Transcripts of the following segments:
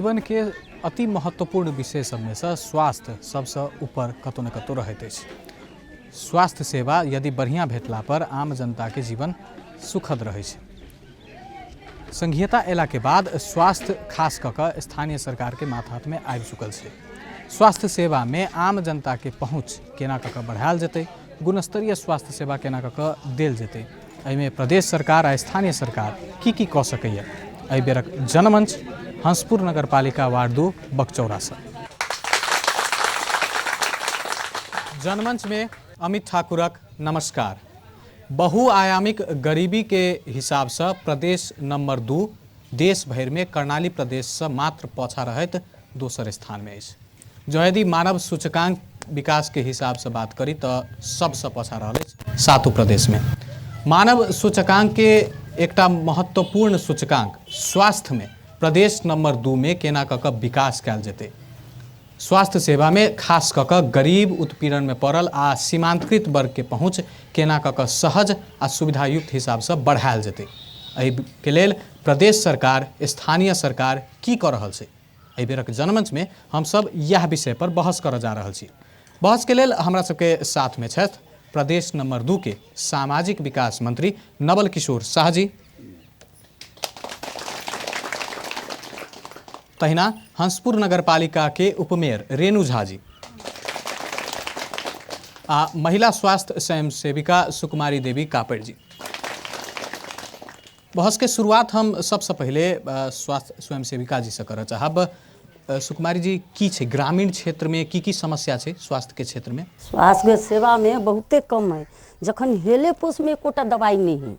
जीवनके अति महत्वपूर्ण विषय सभमेसँ स्वास्थ्य सभसँ ऊपर कतहु ने कतहु रहैत अछि। स्वास्थ्य सेवा यदि बढ़िआँ भेटलापर आम जनताके जीवन सुखद रहै छै। संघीयता अयलाके बाद स्वास्थ्य खास कऽ कऽ स्थानीय सरकारके माथातमे आबि चुकल छै। स्वास्थ्य सेवामे आम जनताके पहुँच केना कऽ कऽ बढ़ायल जेतै, गुणस्तरीय स्वास्थ्य सेवा केना कऽ कऽ देल जेतै, एहिमे प्रदेश सरकार आ स्थानीय सरकार की की कऽ सकैए, एहि बेरक जनमंच हंसपुर नगरपालिका वार्ड 2 बकचौरासँ। जनमंचमे अमित ठाकुरक नमस्कार। बहुआयामिक गरीबीके हिसाबसँ प्रदेश नम्बर 2 देश भरिमे कर्णाली प्रदेशसँ मात्र पाछा रहैत दोसर स्थानमे अछि। जँ यदि मानव सूचकांक विकासके हिसाबसँ बात करी तऽ सबसँ पाछा रहल अछि सातो प्रदेशमे। मानव सूचकांकके एकटा महत्वपूर्ण सूचकांक स्वास्थ्यमे प्रदेश नम्बर 2 मे केना कऽ कऽ विकास कयल जेतै, स्वास्थ्य सेवामे खास कऽ कऽ गरीब उत्पीड़नमे पड़ल आ सीमांतकृत वर्गके पहुँच केना कऽ कऽ सहज आ सुविधायुक्त हिसाबसँ बढ़ायल जेतै, एहिके लेल प्रदेश सरकार स्थानीय सरकार की कऽ रहल छै, एहि बेरक जनमंचमे हमसब इएह विषय पर बहस करऽ जा रहल छी। बहसके लेल हमरा सबके साथमे छथि प्रदेश नम्बर 2 के सामाजिक विकास मंत्री नवल किशोर शाह जी, तहिना हंसपुर नगरपालिका के उपमेयर रेणु झा जी आ महिला स्वास्थ्य स्वयंसेविका सुकुमारी देवी कापड़ जी। बहस के शुरुआत हम सबसे पहले स्वास्थ्य स्वयंसेविका जी से करऽ चाहब। सुकुमारी जी, की छै ग्रामीण क्षेत्र में की की समस्या छै स्वास्थ्य के क्षेत्र में? स्वास्थ्य के सेवा में बहुते कम है। जखन हेले पोस में एकोटा दवाई नहीं है,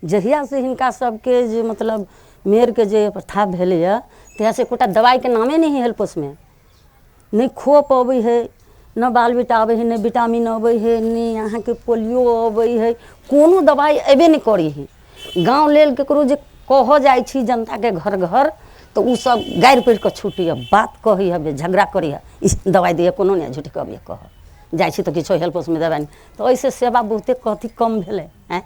जहिया से हिनका सबके जे मतलब मेयरके जे प्रथा भेलैए तहिया से एकोटा दवाइके नामे नहि है हेल्पोसमे। नहि खोप अबै है, नहि बाल बेटा अबै है, नहि विटामिन अबै है, नहि अहाँके पोलियो अबै है, कोनो दवाइ अयबे नहि करै है। गाँव लेल ककरो जे कहऽ जाइ छी जनताके घर घर तऽ ओसब गारि पढ़ि कऽ छुटैए, बात कहै हबे, झगड़ा करैए, ई दवाइ दैए कोनो नहि झूठे अबैए कहऽ जाइ छी तऽ किछो हेल्पोसमे दवाइ नहि। तऽ एहिसँ सेवा बहुते कथी कम भेलै। आँय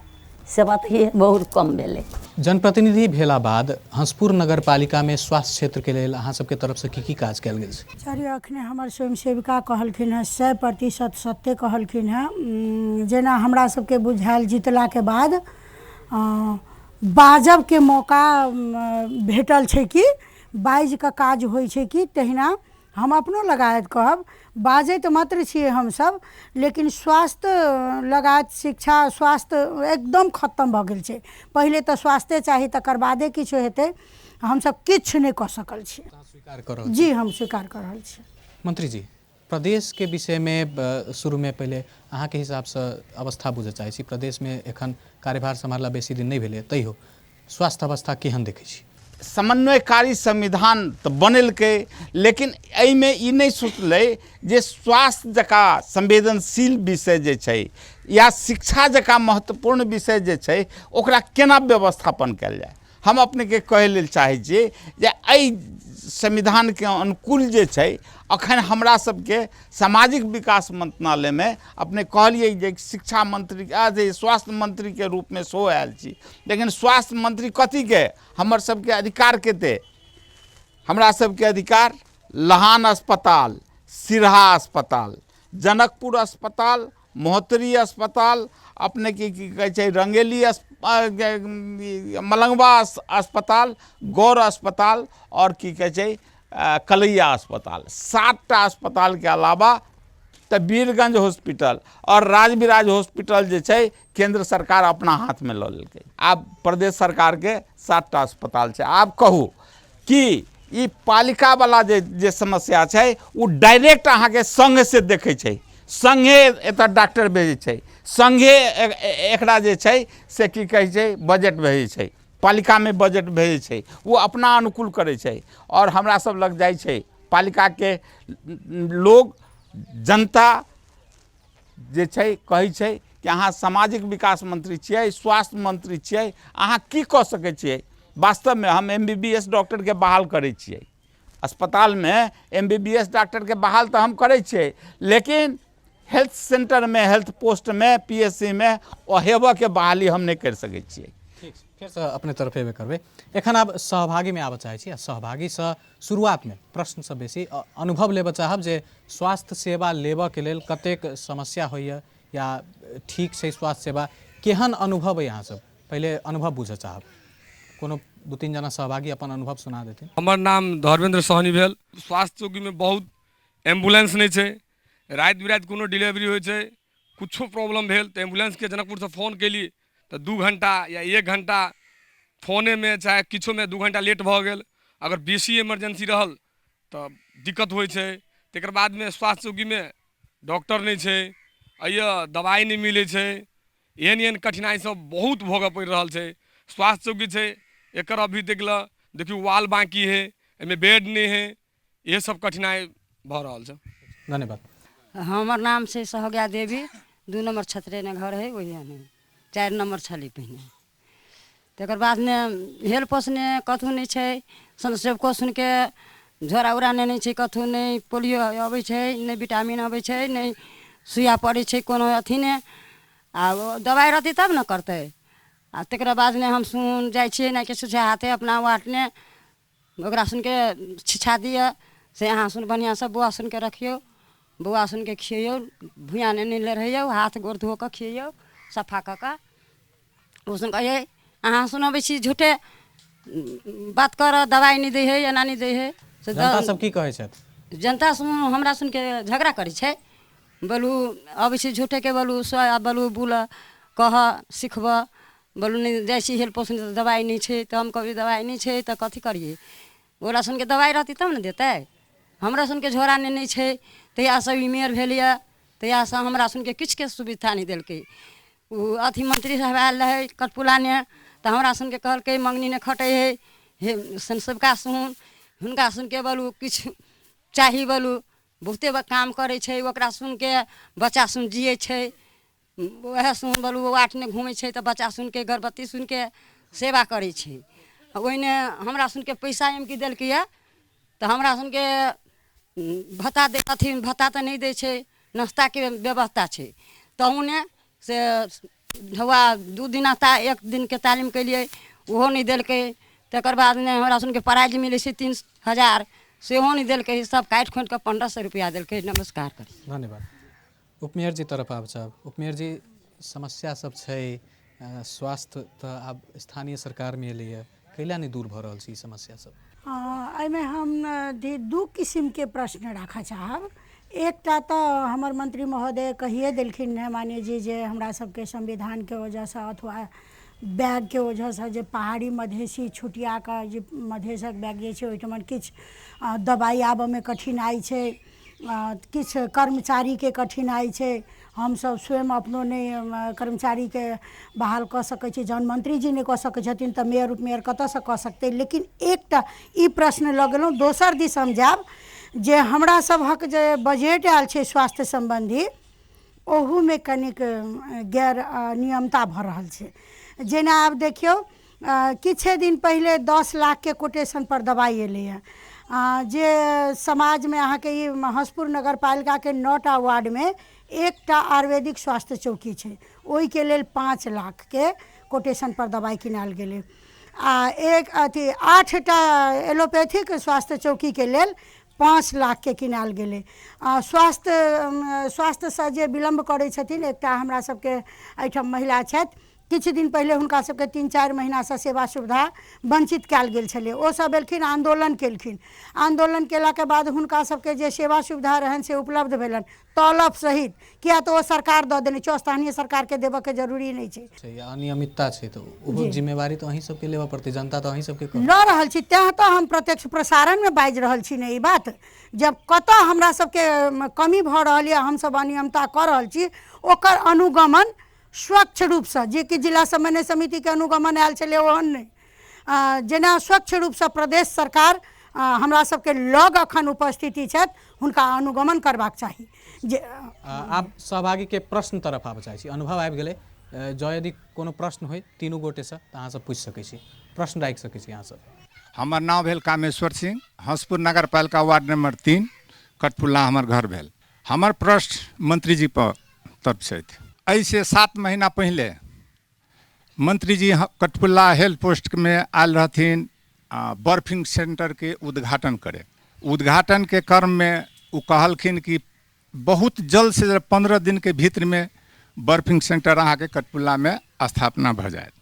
सेवा तऽ इएह बहुत कम भेलै। जनप्रतिनिधि भेला बाद हंसपुर नगरपालिकामे स्वास्थ्य क्षेत्रके लेल अहाँ सबके तरफसँ की की काज कयल गेल छै? सर, अखने हमर स्वयंसेविका कहलखिन हेँ 100% सत्य कहलखिन हेँ। जेना हमरा सबके बुझायल जितलाके बाद बाजबके मौका भेटल छै कि बाजि कऽ काज होइ छै कि, तहिना हम अपनो लगायत कहब, बाजैत मात्र छियै हमसभ, लेकिन स्वास्थ्य लगायत शिक्षा स्वास्थ्य एकदम खतम भऽ गेल छै। पहिले तऽ स्वास्थ्ये चाही, तकर बादे किछु हेतै। हमसभ किछु नहि कऽ सकल छी। स्वीकार कऽ रहल जी, हम स्वीकार कऽ रहल छी। मंत्री जी, प्रदेशके विषयमे शुरूमे पहिले अहाँके हिसाबसँ अवस्था बुझऽ चाहै छी। प्रदेशमे एखन कार्यभार सम्हारला बेसी दिन नहि भेलै, तैयो स्वास्थ्य अवस्था केहन देखै छी? समन्वयकारी संविधान तऽ बनेलकै, लेकिन एहिमे ई नहि सोचलै जे स्वास्थ्य जकाँ संवेदनशील विषय जे छै या शिक्षा जकाँ महत्वपूर्ण विषय जे छै ओकरा केना व्यवस्थापन कयल जाय। हम अपनेके कहै लेल चाहै छी जे एहि संविधानके अनुकूल जे छै अखन हमरा सबके सामाजिक विकास मंत्रालयमे अपने कहलियै जे शिक्षा मंत्री जे स्वास्थ्य मंत्रीके रूपमे सेहो आयल छी, लेकिन स्वास्थ्य मंत्री कथीके हमर सबके अधिकार कते? हमरा सबके अधिकार लहान अस्पताल, सिरहा अस्पताल, जनकपुर अस्पताल, महोत्तरी अस्पताल, अपनेके की कहै छै रंगेली मलंगवा अस्पताल, गौर अस्पताल आओर की कहै छै कलैया अस्पताल, 7टा अस्पतालके अलावा तऽ वीरगंज हॉस्पिटल आओर राजविराज हॉस्पिटल जे छै केंद्र सरकार अपना हाथमे लऽ लेलकै। आब प्रदेश सरकारके 7टा अस्पताल छै। आब कहू कि ई पालिकावला जे समस्या छै ओ डायरेक्ट अहाँके संघसँ देखै छै, संघे एतऽ डॉक्टर भेजै छै, संघे एकरा जे छै से की कहै छै बजट भेजै छै, पालिकामे बजट भेजै छै, ओ अपना अनुकूल करै छै। आओर हमरा सब लग जाइ छै पालिकाके लोग, जनता जे छै कहै छै कि अहाँ सामाजिक विकास मंत्री छियै, स्वास्थ्य मंत्री छियै, अहाँ की कऽ सकै छियै? वास्तवमे हम एम बी बी एस डॉक्टरके बहाल करै छियै, अस्पतालमे एम बी बी एस डॉक्टरके बहाल तऽ हम करै छियै, लेकिन हेल्थ सेंटरमे, हेल्थ पोस्टमे, पी एस सी मे ओ हेबऽके बहाली हम नहि करि सकै छियै। ठीक छै, फेरसँ अपने तरफ एबे करबै। एखन आब सहभागीमे आबऽ चाहै छी आ सहभागीसँ शुरुआतमे प्रश्नसँ बेसी अनुभव लेबऽ चाहब जे स्वास्थ्य सेवा लेबऽके लेल कतेक समस्या होइए या ठीक छै स्वास्थ्य सेवा, केहन अनुभव अइ अहाँ सब, पहिले अनुभव बुझऽ चाहब। कोनो 2-3 जना सहभागी अपन अनुभव सुना देथिन। हमर नाम धर्मेंद्र सहनी भेल। स्वास्थ्य चौकीमे बहुत एम्बुलेंस नहि छै, राति बिराति कोनो डिलीवरी होइ छै, किछो प्रॉब्लम भेल तऽ एम्बुलेंसके जनकपुरसँ फोन केली तऽ 2 घण्टा या 1 घण्टा फोनेमे चाहे किछोमे 2 घण्टा लेट भऽ गेल। अगर बेसी इमरजेंसी रहल तऽ दिक्कत होइ छै। तकर बादमे स्वास्थ्य चौकीमे डॉक्टर नहि छै, एहिए दवाइ नहि मिलै छै। एहन एहन कठिनाइ सब बहुत भोगऽ पड़ि रहल छै। स्वास्थ्य चौकी छै एकर अभी देखियौ वाल बाँकी है, एहिमे बेड नहि है, इएह सब कठिनाइ भऽ रहल छै। धन्यवाद। हमर नाम छै सोहगिया देवी, 2 नम्बर छतरेने घर है, ओहि 4 नम्बर छलै पहिने। तकर बादमे हेल पोसने कथू नहि छै, सेवको सुनके झोरा उरा नेने छै, कथू नहि, पोलियो अबै छै नहि, विटामिन अबै छै नहि, सुइया पड़ै छै कोनो अथी नहि। आ दवाइ रहतै तब ने करतै। आ तकरा बादमे हम सुन जाइ छियै नहि किछु छै हाथे अपना वाटने ओकरा सुनके शिक्षा दिअ से अहाँ सुन बढ़िआँसँ बौआ सुनके रखियौ, बौआ सुनके खियैयौ, भुइयाँ नहि लड़ैयौ, हाथ गोर धो कऽ खियैयौ सफा कऽ कऽ। ओ सुन कहै अहाँ सुनबै छी झूठे बात करऽ, दवाइ नहि दै हइ, एना नहि दै हइ। से जनता सब की कहै छथि? जनता सुन हमरा सुनके झगड़ा करै छै, बोलू अबै छी झूठेके, बोलू बोलू बुल कह सिखबऽ, बोलू नहि जाइ छी हेल्प पोस्ट तऽ दवाइ नहि छै, तऽ हम कहबै दवाइ नहि छै तऽ कथी करियै। ओकरा सुनके दवाइ रहतै तब ने देतै। हमरा सुनके झोरा नेने छै तहियासँ ई मेयर भेल यऽ तहियासँ हमरा सुनके किछुके सुविधा नहि देलकै। ओ अथी मंत्री साहब आयल रहै कटपुलाने तऽ हमरा सुनके कहलकै मङ्गनी नहि खटै हइ, हे सबका सुन, हुनका सुनके बोलू किछु चाही बोलू, बहुते काम करै छै ओकरा सुनके बच्चा सुन जियै छै, वएह सुन बोलू वाटने घुमै छै तऽ बच्चा सुनके गर्भवती सुनके सेवा करै छै। ओहिने हमरा सुनके पैसा एम की देलकै यऽ तऽ हमरा सुनके भत्ता दे अथी भत्ता तऽ नहि दै छै, नाश्ताके व्यवस्था छै तहुने से ढौआ 2 दिना 1 दिनके तालीम केलियै ओहो नहि देलकै। तकर बादमे हमरा सुनके प्राइज मिलै छै 3000 सेहो नहि देलकै, सब काटि खोँटि कऽ 1500 रुपैआ देलकै। नमस्कार करी। धन्यवाद। उपमेयर जी तरफ आब चाहब। उपमेयर जी, समस्या सब छै, स्वास्थ्य तऽ आब स्थानीय सरकारमे एलैए, कैला नहि दूर भऽ रहल छै ई समस्या सब? एहिमे हम 2 किसिमके प्रश्न राखऽ चाहब। एकटा तऽ हमर मंत्री महोदय कहिए देलखिन हँ माननीय जी जे हमरा सबके संविधानके वजहसँ अथवा बैगके वजहसँ जे पहाड़ी मधेसी छुटिया कऽ जे मधेशक बैग जे छै ओहिठमन किछु दवाइ आबऽमे कठिनाइ छै, किछु कर्मचारीके कठिनाइ छै। हमसब स्वयं अपनो नहि कर्मचारीके बहाल कऽ सकै छी, जहन मंत्रीजी नहि कऽ सकै छथिन तऽ मेयर उपमेयर कतऽसँ कऽ सकतै। लेकिन एकटा ई प्रश्न लऽ गेलहुँ। दोसर दिस हम जायब जे हमरा सभक जे बजट आयल छै स्वास्थ्य सम्बन्धी ओहूमे कनिक गैर अनियमता भऽ रहल छै। जेना आब देखियौ किछे दिन पहिले 10 लाखके कोटेशनपर दवाइ एलैए, जे समाजमे अहाँके ई हँसपुर नगरपालिकाके 9टा वार्डमे एकटा आयुर्वेदिक स्वास्थ्य चौकी छै, ओहिके लेल 5 लाखके कोटेशनपर दवाइ किनायल गेलै। आ एक अथी 8टा एलोपैथिक स्वास्थ्य चौकीके लेल 5 लाखके किनायल गेलै। स्वास्थ्यसँ जे विलम्ब करै छथिन, एकटा हमरा सबके एहिठाम महिला छथि, किछु दिन पहिले हुनका सबके 3-4 महीनासँ सेवा सुविधा वञ्चित कयल गेल छलै। ओ सब एलखिन, आन्दोलन केलखिन। आन्दोलन केलाके बाद हुनका सबके जे सेवा सुविधा रहनि से उपलब्ध भेलनि तलब सहित, किया तऽ ओ सरकार दऽ देने छै, स्थानीय सरकारके देबऽके जरूरी नहि छै। अनियमितता छै तऽ ओहो जिम्मेवारी तऽ अहीं सबके लेबऽ पड़तै, जनता तऽ अहीं सबके लऽ रहल छी। तेँ तऽ हम प्रत्यक्ष प्रसारणमे बाजि रहल छी ने ई बात। जब कतऽ हमरा सबके कमी भऽ रहल यऽ, हमसब अनियमितता कऽ रहल छी, ओकर अनुगमन स्वच्छ रूपसँ, जे कि जिला समन्वय समितिके अनुगमन आयल छलै ओहन नहि, जेना स्वच्छ रूपसँ प्रदेश सरकार हमरा सबके लग अखन उपस्थिति छथि, हुनका अनुगमन करबाक चाही। जे आब सहभागीके प्रश्न तरफ आबऽ चाहै छी। अनुभव आबि गेलै, जँ यदि कोनो प्रश्न होइ तीनू गोटेसँ तऽ अहाँ सब पूछि सकै छी, प्रश्न राखि सकै छी अहाँ सब। हमर नाम भेल कामेश्वर सिंह, हंसपुर नगरपालिका वार्ड नंबर 3, कटपुल्ला हमर घर भेल। हमर प्रश्न मंत्रीजी पर तरफ छथि। एहिसँ 7 महीना पहिले मंत्री जी कठपुल्ला हेल्थ पोस्टमे आयल रहथिन बर्फिंग सेंटरके उद्घाटन करे। उद्घाटनके क्रममे ओ कहलखिन कि बहुत जल्द से जल्द 15 दिनके भीतरमे बर्फिंग सेंटर अहाँके कठपुल्लामे स्थापना भऽ जायत।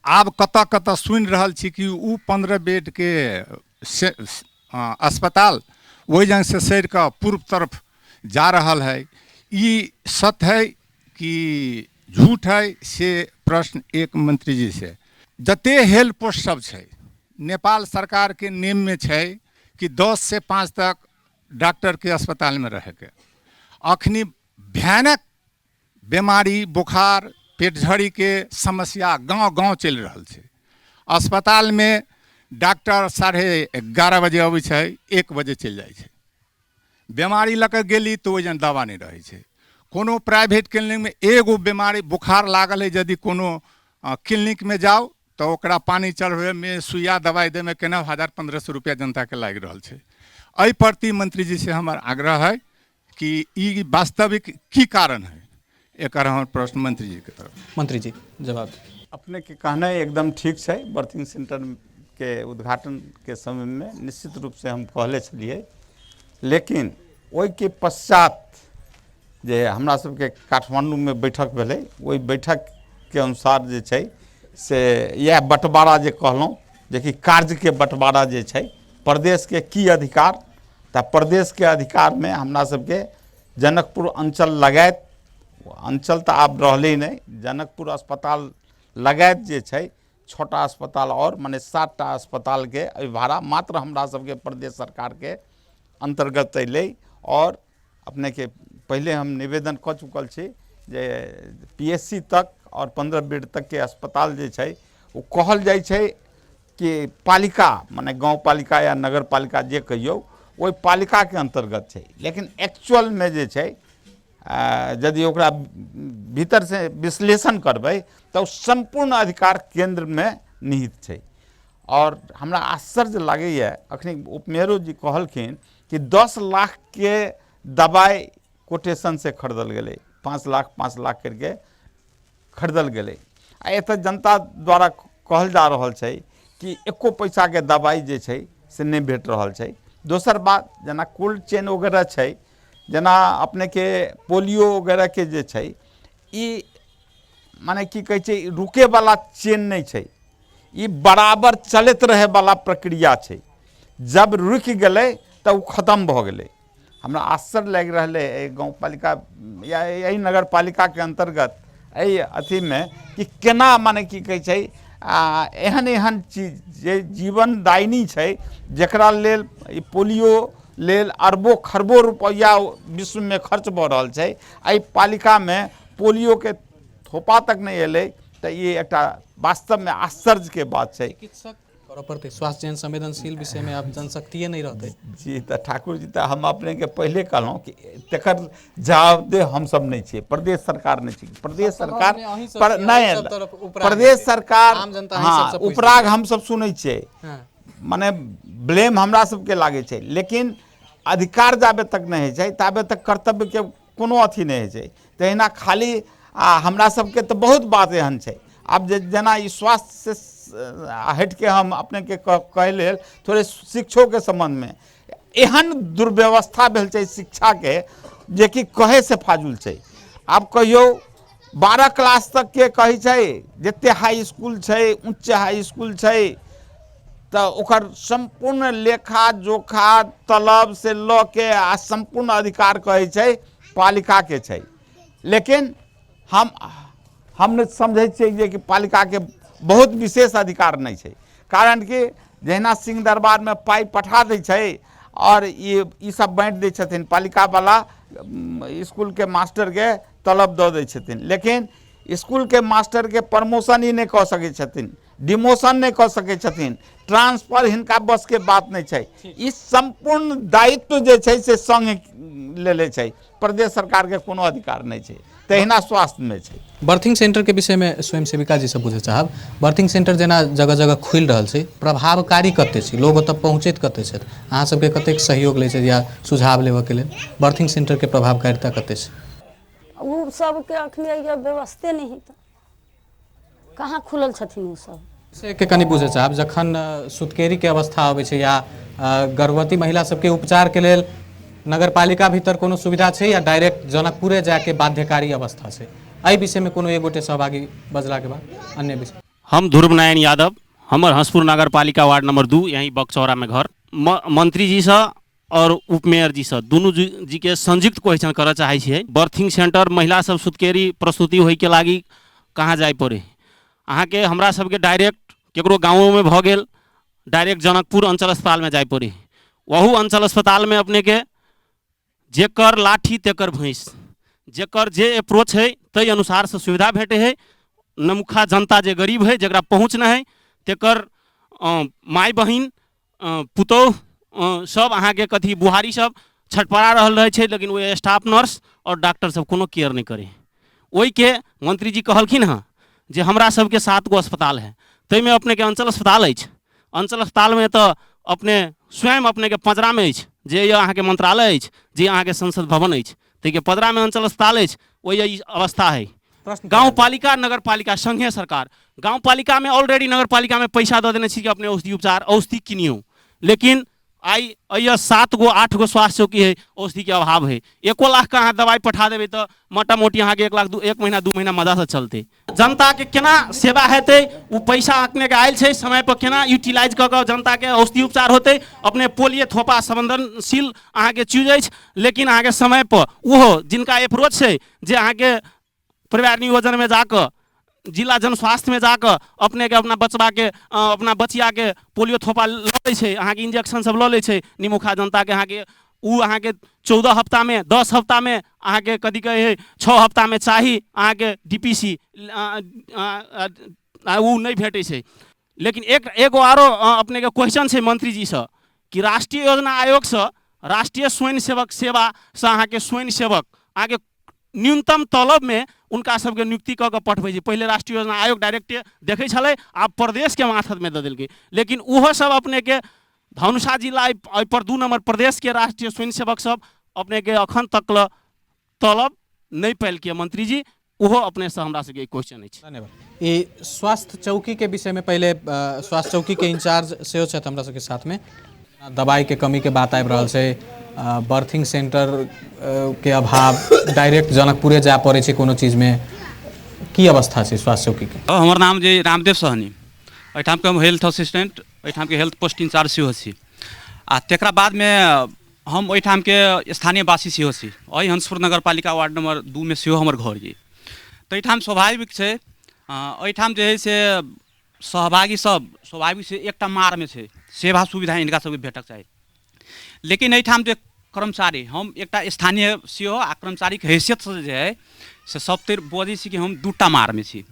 आब कतऽ कतऽ सुनि रहल छी कि ओ 15 बेडके से अस्पताल ओहि जगहसँ सड़ि कऽ पूर्व तरफ जा रहल है। ई सत्य है कि झूठ है से प्रश्न एक मंत्री जी से। जते हेल्थ पोस्ट सब छै नेपाल सरकारके नियममे छै कि 10 से 5 तक डॉक्टरके अस्पतालमे रहैके। अखनी भयानक बीमारी बुखार पेटझड़ीके समस्या गाँव गाँव चलि रहल छै। अस्पतालमे डॉक्टर 11:30 बजे अबै छै, 1 बजे चलि जाइ छै। बीमारी लऽ कऽ गेली तऽ ओहि जन दवा नहि रहै छै। कोनो प्राइवेट क्लिनिकमे एगो बीमारी बुखार लागल है यदि कोनो क्लिनिकमे जाउ तऽ ओकरा पानि चढ़बैमे सुइया दवाइ दैमे केना 1000-1500 रुपैआ जनताके लागि रहल छै। एहि प्रति मंत्रीजी से हमर आग्रह है कि ई वास्तविक की कारण है, एकर हमर प्रश्न मंत्री जी के तरफ। मंत्री जी जवाब। अपने के कहनाइ एकदम ठीक छै। बर्थिंग सेंटर के उद्घाटन के समय में निश्चित रूप से हम कहले छलियै, लेकिन ओहिके पश्चात जे हमरा सबके काठमांडूमे बैठक भेलै, ओहि बैठकके अनुसार जे छै से इएह बँटवारा जे कहलहुँ जेकि कार्यके बँटवारा जे छै प्रदेशके की अधिकार, तऽ प्रदेशके अधिकारमे हमरा सबके जनकपुर अंचल लगायत, अंचल तऽ आब रहलै नहि, जनकपुर अस्पताल लगायत जे छै 6टा अस्पताल आओर मने 7टा अस्पतालके अभिभारा मात्र हमरा सबके प्रदेश सरकारके अन्तर्गत अयलै। आओर अपनेके पहिले हम निवेदन कऽ चुकल छी जे PSC तक आओर 15 बेड तकके अस्पताल जे छै ओ कहल जाइ छै कि पालिका मने गाँव पालिका या नगर पालिका जे कहियौ ओहि पालिकाके अन्तर्गत छै, लेकिन एक्चुअलमे जे छै यदि ओकरा भीतरसँ विश्लेषण करबै तऽ ओ सम्पूर्ण अधिकार केन्द्रमे निहित छै। आओर हमरा आश्चर्य लागैए अखनी उपमेयरो जी कहलखिन कि 10 लाखके दवाइ कोटेशनसँ खरीदल गेलै, 5 लाख 5 लाख करिके खरीदल गेलै। आ एतऽ जनता द्वारा कहल जा रहल छै कि एको पैसाके दवाइ जे छै से नहि भेट रहल छै। दोसर बात जेना कोल्ड चेन वगैरह छै, जेना अपनेके पोलियो वगैरहके जे छै ई मने की कहै छै रुकैवला चेन नहि छै, ई बराबर चलैत रहैवला प्रक्रिया छै। जब रुकि गेलै तऽ ओ खतम भऽ गेलै। हमरा आश्चर्य लागि रहलै एहि गाँव पालिका या एहि नगर पालिकाके अन्तर्गत एहि अथीमे कि केना मने की कहै छै आ एहन एहन चीज जे जीवनदायिनी छै जकरा लेल ई पोलियो लेल अरबो खरबो रुपैआ विश्वमे खर्च भऽ रहल छै, एहि पालिकामे पोलियोके थोपा तक नहि एलै, तऽ ई एकटा वास्तवमे आश्चर्यके बात छै। चिकित्सक करऽ पड़तै स्वास्थ्य जेहन संवेदनशील विषयमे आब जनशक्तिए नहि रहतै। जी तऽ ठाकुर जी, तऽ हम अपनेके पहिले कहलहुँ कि तकर जवाबदेह हमसब नहि छियै, प्रदेश सरकार नहि छियै। प्रदेश सरकार पर नहि, प्रदेश सरकार, हँ उपराग हमसब सुनै छियै, मने ब्लेम हमरा सबके लागै छै, लेकिन अधिकार जाबे तक नहि होइ छै ताबे तक कर्तव्यके कोनो अथी नहि होइ छै। तहिना खाली आ हमरा सबके तऽ बहुत बात एहन छै। आब जे जेना ई स्वास्थ्य से हटिके हम अपनेके कहै लेल थोड़े शिक्षोके सम्बन्धमे एहन दुर्व्यवस्था भेल छै शिक्षाके जेकि कहैसँ फाजुल छै। आब कहियौ 12 क्लास तकके कहै छै जते हाई इसकुल छै, उच्च हाई इसकुल छै, तऽ ओकर सम्पूर्ण लेखा जोखा तलब से लऽ के आ सम्पूर्ण अधिकार कहै छै पालिकाके छै, लेकिन हम नहि समझै छियै जे कि पालिकाके बहुत विशेष अधिकार नहि छै। कारण कि जहिना सिंह दरबारमे पाइ पठा दै छै आओर ई सब बाँटि दै छथिन, पालिकावला इसकुलके मास्टरके तलब दऽ दै छथिन, लेकिन इसकुलके मास्टरके प्रमोशन ई नहि कऽ सकै छथिन, डिमोशन नहि कऽ सकै छथिन, ट्रांसफर हिनका बसके बात नहि छै। ई सम्पूर्ण दायित्व जे छै से संघ लेले छै, प्रदेश सरकारके कोनो अधिकार नहि छै। तहिना स्वास्थ्यमे छै। बर्थिंग सेंटरके विषयमे स्वयंसेविका जी से बुझे चाहब, बर्थिंग सेंटर जेना जगह जगह खुलि रहल छै, प्रभावकारी कते छै, लोग ओतऽ पहुँचैत कते छथि, अहाँ सबके कतेक सहयोग लै छै या सुझाव लेबऽके लेल, बर्थिंग सेंटरके प्रभावकारिता कते छै? ओ सबके अखनी व्यवस्थे नहि है। कहाँ खुलल छथिन ओसभ? से के कनि बुझै चाहब, जखन सुतकेरीके अवस्था अबै छै या गर्भवती महिला सबके उपचारके लेल नगरपालिका भीतर कोनो सुविधा छै या डायरेक्ट जनकपुरे जाके बाध्यकारी अवस्था छै, एहि विषयमे कोनो एक गोटे सहभागी बजलाके बाद अन्य विषय। हम ध्रुव नारायण यादव, हमर हंसपुर नगरपालिका वार्ड नंबर 2 यहीं बकचौरामे घर। मंत्री जीसँ और उपमेयर जीसँ दुनू जीके संयुक्त क्वेश्चन करऽ चाहै छियै। बर्थिंग सेंटर महिला सब सुतकेरी प्रसूति होइके लागि कहाँ जाय पड़े? अहाँके हमरा सबके डायरेक्ट केकरो गाँवोमे भऽ गेल डायरेक्ट जनकपुर अंचल अस्पतालमे जाय पड़े। ओहू अंचल अस्पतालमे अपनेके जेकर लाठी तेकर भैंस, जेकर जे अप्रोच है ताहि अनुसारसँ सुविधा भेटै है। नमुखा जनता जे गरीब है, जकरा पहुँच नहि है, तेकर माय बहिन पुतोहु सब अहाँके कथी बुहारी सब छटपड़ा रहल रहै छै, लेकिन ओ स्टाफ नर्स आओर डॉक्टर सब कोनो केयर नहि करै। ओहिके मंत्री जी कहलखिन हँ जे हमरा सबके 7 गो अस्पताल है, ताहिमे अपनेके अंचल अस्पताल अछि। अंचल अस्पतालमे तऽ अपने स्वयं अपनेके पजरामे अछि, जे यऽ अहाँके मंत्रालय अछि, जे अहाँके संसद भवन अछि, ताहिके पजरामे अंचल अस्पताल अछि, ओहि ई अवस्था है। गाँवपालिका नगरपालिका संघीय सरकार, गाँवपालिकामे ऑलरेडी नगरपालिकामे पैसा दऽ देने छी कि अपने औषधि उपचार औषधि किनियौ, लेकिन आइ एहिए 7 गो 8 गो स्वास्थ्य चौकी है, औषधिके अभाव है। 1 लाखके अहाँ दवाइ पठा देबै तऽ मोटा मोटी अहाँके 1 लाख 1 महीना 2 महीना मजासँ चलतै। जनताके केना सेवा हेतै? ओ पैसा अपनेके आयल छै समय पर केना यूटिलाइज कऽ कऽ जनताके औषधि उपचार होतै? अपने पोलियो थोपा संवेदनशील अहाँके चीज अछि, लेकिन अहाँके समय पर ओहो जिनका अप्रोच छै जे अहाँके परिवार नियोजनमे जाकऽ जिला जन स्वास्थ्यमे जाकऽ अपनेके अपना बचबाके अपना बचियाके पोलियो थोपा लऽ लै छै, अहाँके इंजेक्शन सब लऽ लै छै। निमुखा जनताके अहाँके ओ अहाँके 14 हफ्तामे 10 हफ्तामे अहाँके कथी कहै हइ 6 हफ्तामे चाही अहाँके DPC, ओ नहि भेटै छै। लेकिन एगो आरो अपनेके क्वेश्चन छै मंत्री जीसँ कि राष्ट्रीय योजना आयोगसँ राष्ट्रीय स्वयंसेवक सेवासँ अहाँके स्वयंसेवक अहाँके न्यूनतम तलबमे हुनका सबके नियुक्ति कऽ कऽ पठबै छै। पहिले राष्ट्रीय योजना आयोग डायरेक्टे देखै छलै, आब प्रदेशके माथतमे दऽ देलकै, लेकिन ओहो सब अपनेके धनुषा जिला एहिपर 2 नंबर प्रदेशके राष्ट्रीय स्वयंसेवक सब अपनेके अखन तक लऽ तलब नहि पैलकै मंत्री जी, ओहो अपनेसँ हमरा सबके क्वेश्चन अछि। धन्यवाद। ई स्वास्थ्य चौकीके विषयमे पहिले स्वास्थ्य चौकीके इंचार्ज सेहो छथि हमरा सबके साथमे। दवाइके कमीके बात आबि रहल छै, बर्थिंग सेंटर के अभाव, डायरेक्ट जनकपुरे जाय पड़ै छै कोनो चीजमे, की अवस्था छै स्वास्थ्य चौकीके? हमर नाम जे रामदेव सहनी, एहिठामके हम हेल्थ असिस्टेंट, एहिठामके हेल्थ पोस्ट इंचार्ज सेहो छी, आ तकरा बादमे हम ओहिठामके स्थानीय वासी सेहो छी। एहि हंसपुर नगरपालिका वार्ड नंबर 2 मे सेहो हमर घर यऽ। तऽ एहिठाम स्वाभाविक छै, एहिठाम जे हइ से सहभागी सब स्वाभाविक छै एकटा मारमे छै, सेवा सुविधा हिनका सबके भेटक चाही। लेकिन एहिठाम जे कर्मचारी, हम एकटा स्थानीय सेहो आ कर्मचारीके हैसियतसँ जे हइ से सबतरि बजै छी कि हम 2टा मारमे छी।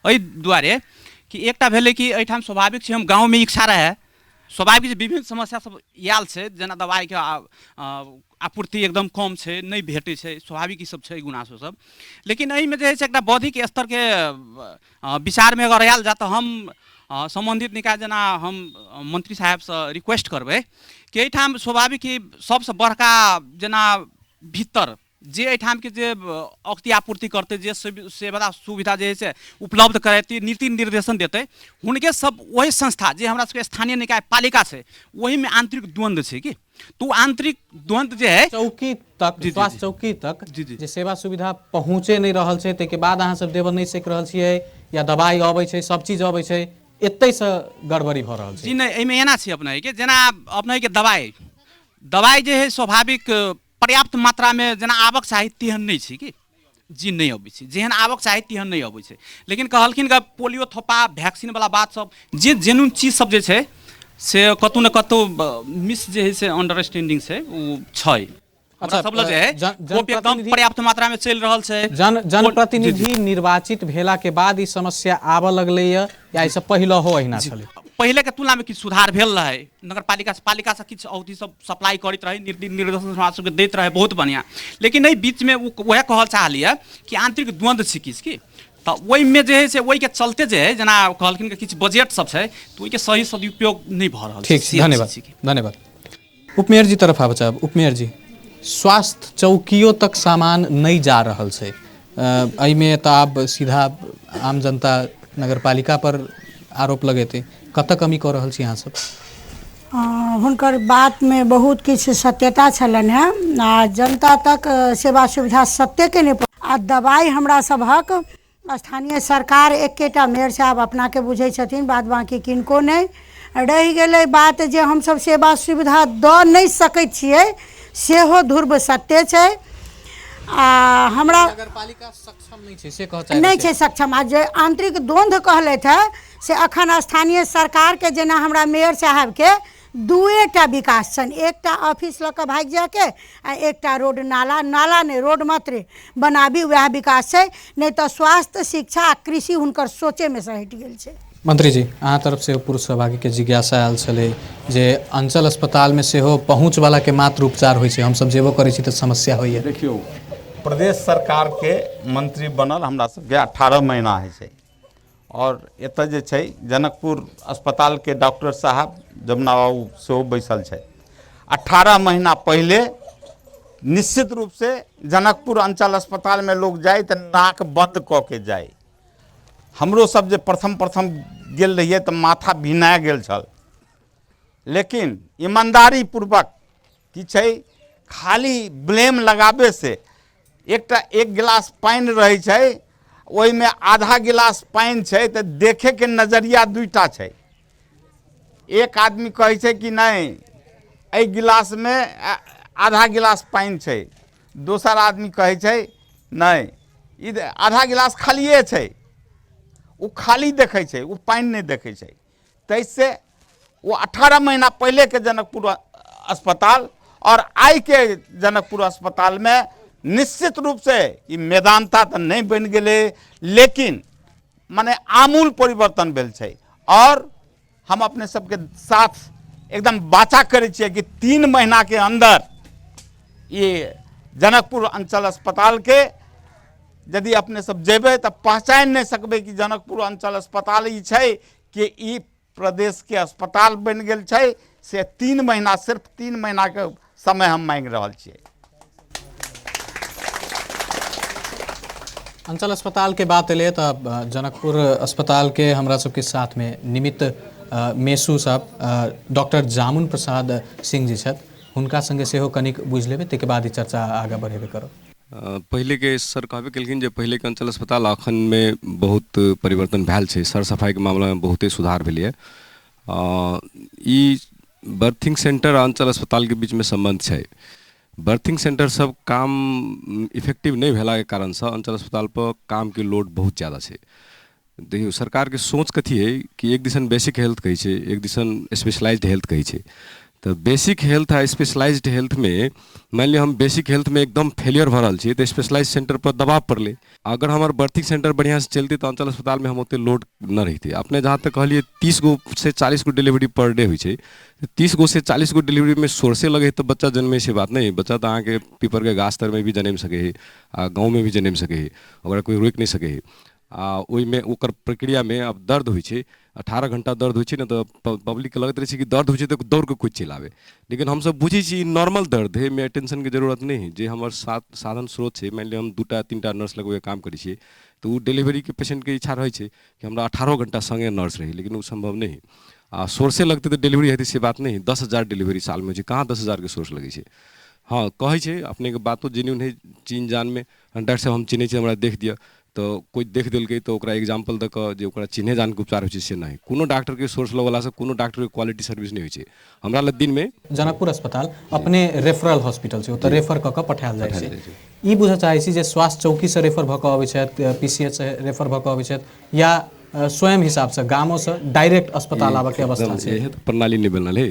एहि दुआरे कि एकटा भेलै कि एहिठाम स्वाभाविक छै हम गाँवमे इच्छा रहए, स्वाभाविक छै विभिन्न समस्या सब आयल छै, जेना दवाइके आपूर्ति एकदम कम छै, नहि भेटै छै, स्वाभाविक ई सब छै गुनासो सब। लेकिन एहिमे जे हइ से एकटा बौद्धिक स्तरके विचारमे अगर आयल जाय तऽ हम सम्बन्धित निकाय जेना हम मंत्री साहेबसँ रिक्वेस्ट करबै कि एहिठाम स्वाभाविक कि सबसँ बड़का जेना भीतर जे एहिठामके जे औषधि आपूर्ति करतै, जे सेवा सुविधा जे हइ से उपलब्ध करेतै, नीति निर्देशन देतै, हुनके सब ओहि संस्था जे हमरा सबके स्थानीय निकाय पालिका छै ओहिमे आंतरिक द्वंद्व छै कि, तऽ ओ आंतरिक द्वंद्व जे है चौकी तक, स्वास्थ्य चौकी तक जे सेवा सुविधा पहुँचे नहि रहल छै, ताहिके बाद अहाँ सब देबऽ नहि सकि रहल छियै, या दवाइ अबै छै, सब चीज अबै छै, एतहिसँ गड़बड़ी भऽ रहल छै। जी नहि, एहिमे एना छै अपनेके, जेना अपनेके दवाइ जे है स्वाभाविक पर्याप्त मात्रामे जेना आबक चाही तेहन नहि छै कि जी नहि अबै छै, जेहन आबक चाही तेहन नहि अबै छै। लेकिन कहलखिन कि पोलियो थोपा वैक्सीनवला बात सब जे जेन्यून चीज सब जे छै से कतहु ने कतहु मिस जे है से अंडरस्टैंडिंग छै ओ छै। अच्छा, सब लग जे है, खोप एकदम पर्याप्त मात्रा में चलि रहल छै। जनप्रतिनिधि निर्वाचित भेला के बाद ई समस्या आबऽ लगलै या एहिसँ पहिले हो अहिना छलै? पहिले के तुलना में किछु सुधार भेल रहै, नगरपालिका से पालिका से किछु औषधि सब सप्लाई करैत रहै, निर्देशन समाज सबके दैत रहै, बहुत बढ़िआँ। लेकिन एहि बीचमे वएह कहल चाहलियै कि आंतरिक द्वंद्व छै किछु कि, तऽ ओहिमे जे है से ओहिके चलते जे है जेना कहलखिन कि किछु बजट सब छै तऽ ओहिके सही सदुपयोग नहि भऽ रहल छै। ठीक छै, धन्यवाद, धन्यवाद। उपमेयर जी तरफ आबऽ चाहब। उपमेयर जी, स्वास्थ्य चौकियो तक सामान नहि जा रहल छै, एहिमे तऽ आब सीधा आम जनता नगरपालिका पर आरोप लगेतै। कतऽ कमी कऽ रहल छी अहाँ सब? हुनकर बातमे बहुत किछु सत्यता छलनि हेँ आ जनता तक सेवा सुविधा सत्यके नहि। आ दबाइ हमरा सभक स्थानीय सरकार एकेटा मेयर साहब अपनाके बुझै छथिन, बाद बाँकी किनको नहि। रहि गेलै बात जे हमसभ सेवा सुविधा दऽ नहि सकै छियै, सेहो ध्रुव सत्य छै। आ हमरा नगरपालिका सक्षम नहि छै से कहऽ चाहै नहि छै सक्षम। आ जे आंतरिक द्वन्द्व कहलथि हे से अखन स्थानीय सरकारके, जेना हमरा मेयर साहबके दुएटा विकास छनि, एकटा ऑफिस लऽ कऽ भागि जायके आ एकटा रोड नाला, नाला नहि रोड मात्र बनाबी, वएह विकास छै। नहि तऽ स्वास्थ्य, शिक्षा आ कृषि हुनकर सोचेमे से हटि गेल छै। मंत्री जी, अहाँ तरफ से पुरुष सहभागीके जिज्ञासा आयल छलै जे अंचल अस्पतालमे सेहो पहुँचवलाके मात्र उपचार होइ छै, हमसब जेबो करै छी तऽ समस्या होइए। देखियौ, प्रदेश सरकारके मंत्री बनल हमरा सबके 18 महीना होइ छै और एतऽ जे छै जनकपुर अस्पतालके डॉक्टर साहब जमुना बाबू सेहो बैसल छै। 18 महीना पहिले निश्चित रूपसँ जनकपुर अंचल अस्पतालमे लोग जाय तऽ नाक बंद कऽ के जाय। हमरो सब जे प्रथम प्रथम गेल रहियै तऽ माथा भिना गेल छल, लेकिन ईमानदारी पूर्वक की छै खाली ब्लेम लगाबे से एकटा एक गिलास पानि रहै छै, ओहिमे आधा गिलास पानि छै तऽ देखेके नजरिया दुइटा छै। एक आदमी कहै छै कि नहि एहि गिलासमे आधा गिलास पानि छै, दोसर आदमी कहै छै नहि ई आधा गिलास खालिए छै। ओ खाली देखै छै, ओ पानि नहि देखै छै। ताहिसँ ओ 18 महीना पहिलेके जनकपुर अस्पताल और आइके जनकपुर अस्पतालमे निश्चित रूपसँ ई मेदांता तऽ नहि बनि गेलै, लेकिन मने आमूल परिवर्तन भेल छै। और हम अपने सबके साथ एकदम वाचा करै छियै कि 3 महीनाके अंदर ये जनकपुर अंचल अस्पतालके यदि अपने सब जेबै तऽ पहचानि नहि सकबै कि जनकपुर अंचल अस्पताल ई छै कि ई प्रदेशके अस्पताल बनि गेल छै। से 3 महीना, सिर्फ 3 महीनाके समय हम मांगि रहल छियै। अंचल अस्पताल के बात एलै तऽ जनकपुर अस्पताल के हमरा सबके साथ में निमित्त मेसू साहब डॉक्टर जामुन प्रसाद सिंह जी छथि, हुनका संगे सेहो कनिक बुझि लेबै, ताहिके बाद ई चर्चा आगाँ बढ़ेबे करब। पहिलेके सर कहबे केलखिन जे पहिलेके अंचल अस्पताल अखनमे बहुत परिवर्तन भेल छै, सर सफाइके मामलामे बहुते सुधार भेलैए। ई बर्थिंग सेंटर आ अंचल अस्पतालके बीचमे सम्बन्ध छै। बर्थिंग सेंटर सब काम इफेक्टिव नहि भेलाके कारणसँ अंचल अस्पताल पर कामके लोड बहुत ज्यादा छै। देखियौ, सरकारके सोच कथी है कि एक दिसन बेसिक हेल्थ कहै छै, एक दिसन स्पेशलाइज्ड हेल्थ कहै छै। तऽ बेसिक हेल्थ आ स्पेशलाइज्ड हेल्थमे मानि लिअ हम बेसिक हेल्थमे एकदम फेलियर भऽ रहल छियै तऽ स्पेशलाइज्ड सेंटर पर दबाव पड़लै। अगर हमर बर्थिंग सेंटर बढ़िआँसँ चलतै तऽ अंचल अस्पतालमे हम ओते लोड नहि रहितै। अपने जहाँ तक कहलियै 30 गो से 40 गो डिलीवरी पर डे होइ छै, 30 गो से 40 गो डिलीवरीमे सोर्से लगै तऽ बच्चा जन्मै से बात नहि। बच्चा तऽ अहाँके पीपरके गाछ तरमे भी जनमि सकै है आ गाँवमे भी जनमि सकै है, ओकरा कोइ रोकि नहि सकै है। आ ओहिमे ओकर प्रक्रियामे आब दर्द होइ छै, 18 घंटा दर्द होइ छै ने तऽ पब्लिकके लगैत रहै छै कि दर्द होइ छै तऽ दौड़ कऽ कोइ चलि आबै, लेकिन हमसब बुझै छी नॉर्मल दर्द है, एहिमे टेंशनके जरूरत नहि है। जे हमर साधन स्रोत छै, मानि लिअ हम 2टा 3टा नर्स लगबैके काम करै छियै तऽ ओ डिलीवरीके पेशेंटके इच्छा रहै छै कि हमरा 18 घंटा सङ्गे नर्स रहै, लेकिन ओ सम्भव नहि है। आ सोर्से लगतै तऽ डिलीवरी हेतै से बात नहि है। 10,000 डिलीवरी सालमे होइ छै, कहाँ 10,000के सोर्स लगै छै? हँ, कहै छै अपनेके बातो जेन्यून है, चीन जानमे डॉक्टर साहब हम चिन्है छी, हमरा देख दिअ, तऽ कोइ देख देलकै तऽ ओकरा एग्जाम्पल दऽ कऽ जे ओकरा चिन्हे जानके उपचार होइ छै से नहि। कोनो डॉक्टरके सोर्स लगेलासँ कोनो डॉक्टरके क्वालिटी सर्विस नहि होइ छै। हमरा लग दिनमे जनकपुर अस्पताल अपने रेफरल हॉस्पिटल छै, ओतऽ रेफर कऽ कऽ पठायल जाइ छै। ई बुझऽ चाहै छी जे स्वास्थ्य चौकीसँ रेफर भऽ कऽ अबै छथि, PCH सँ रेफर भऽ कऽ अबै छथि, या स्वयं हिसाबसँ गामोसँ डायरेक्ट अस्पताल आबऽके अवस्था छै? इएह तऽ प्रणाली नहि बनल है।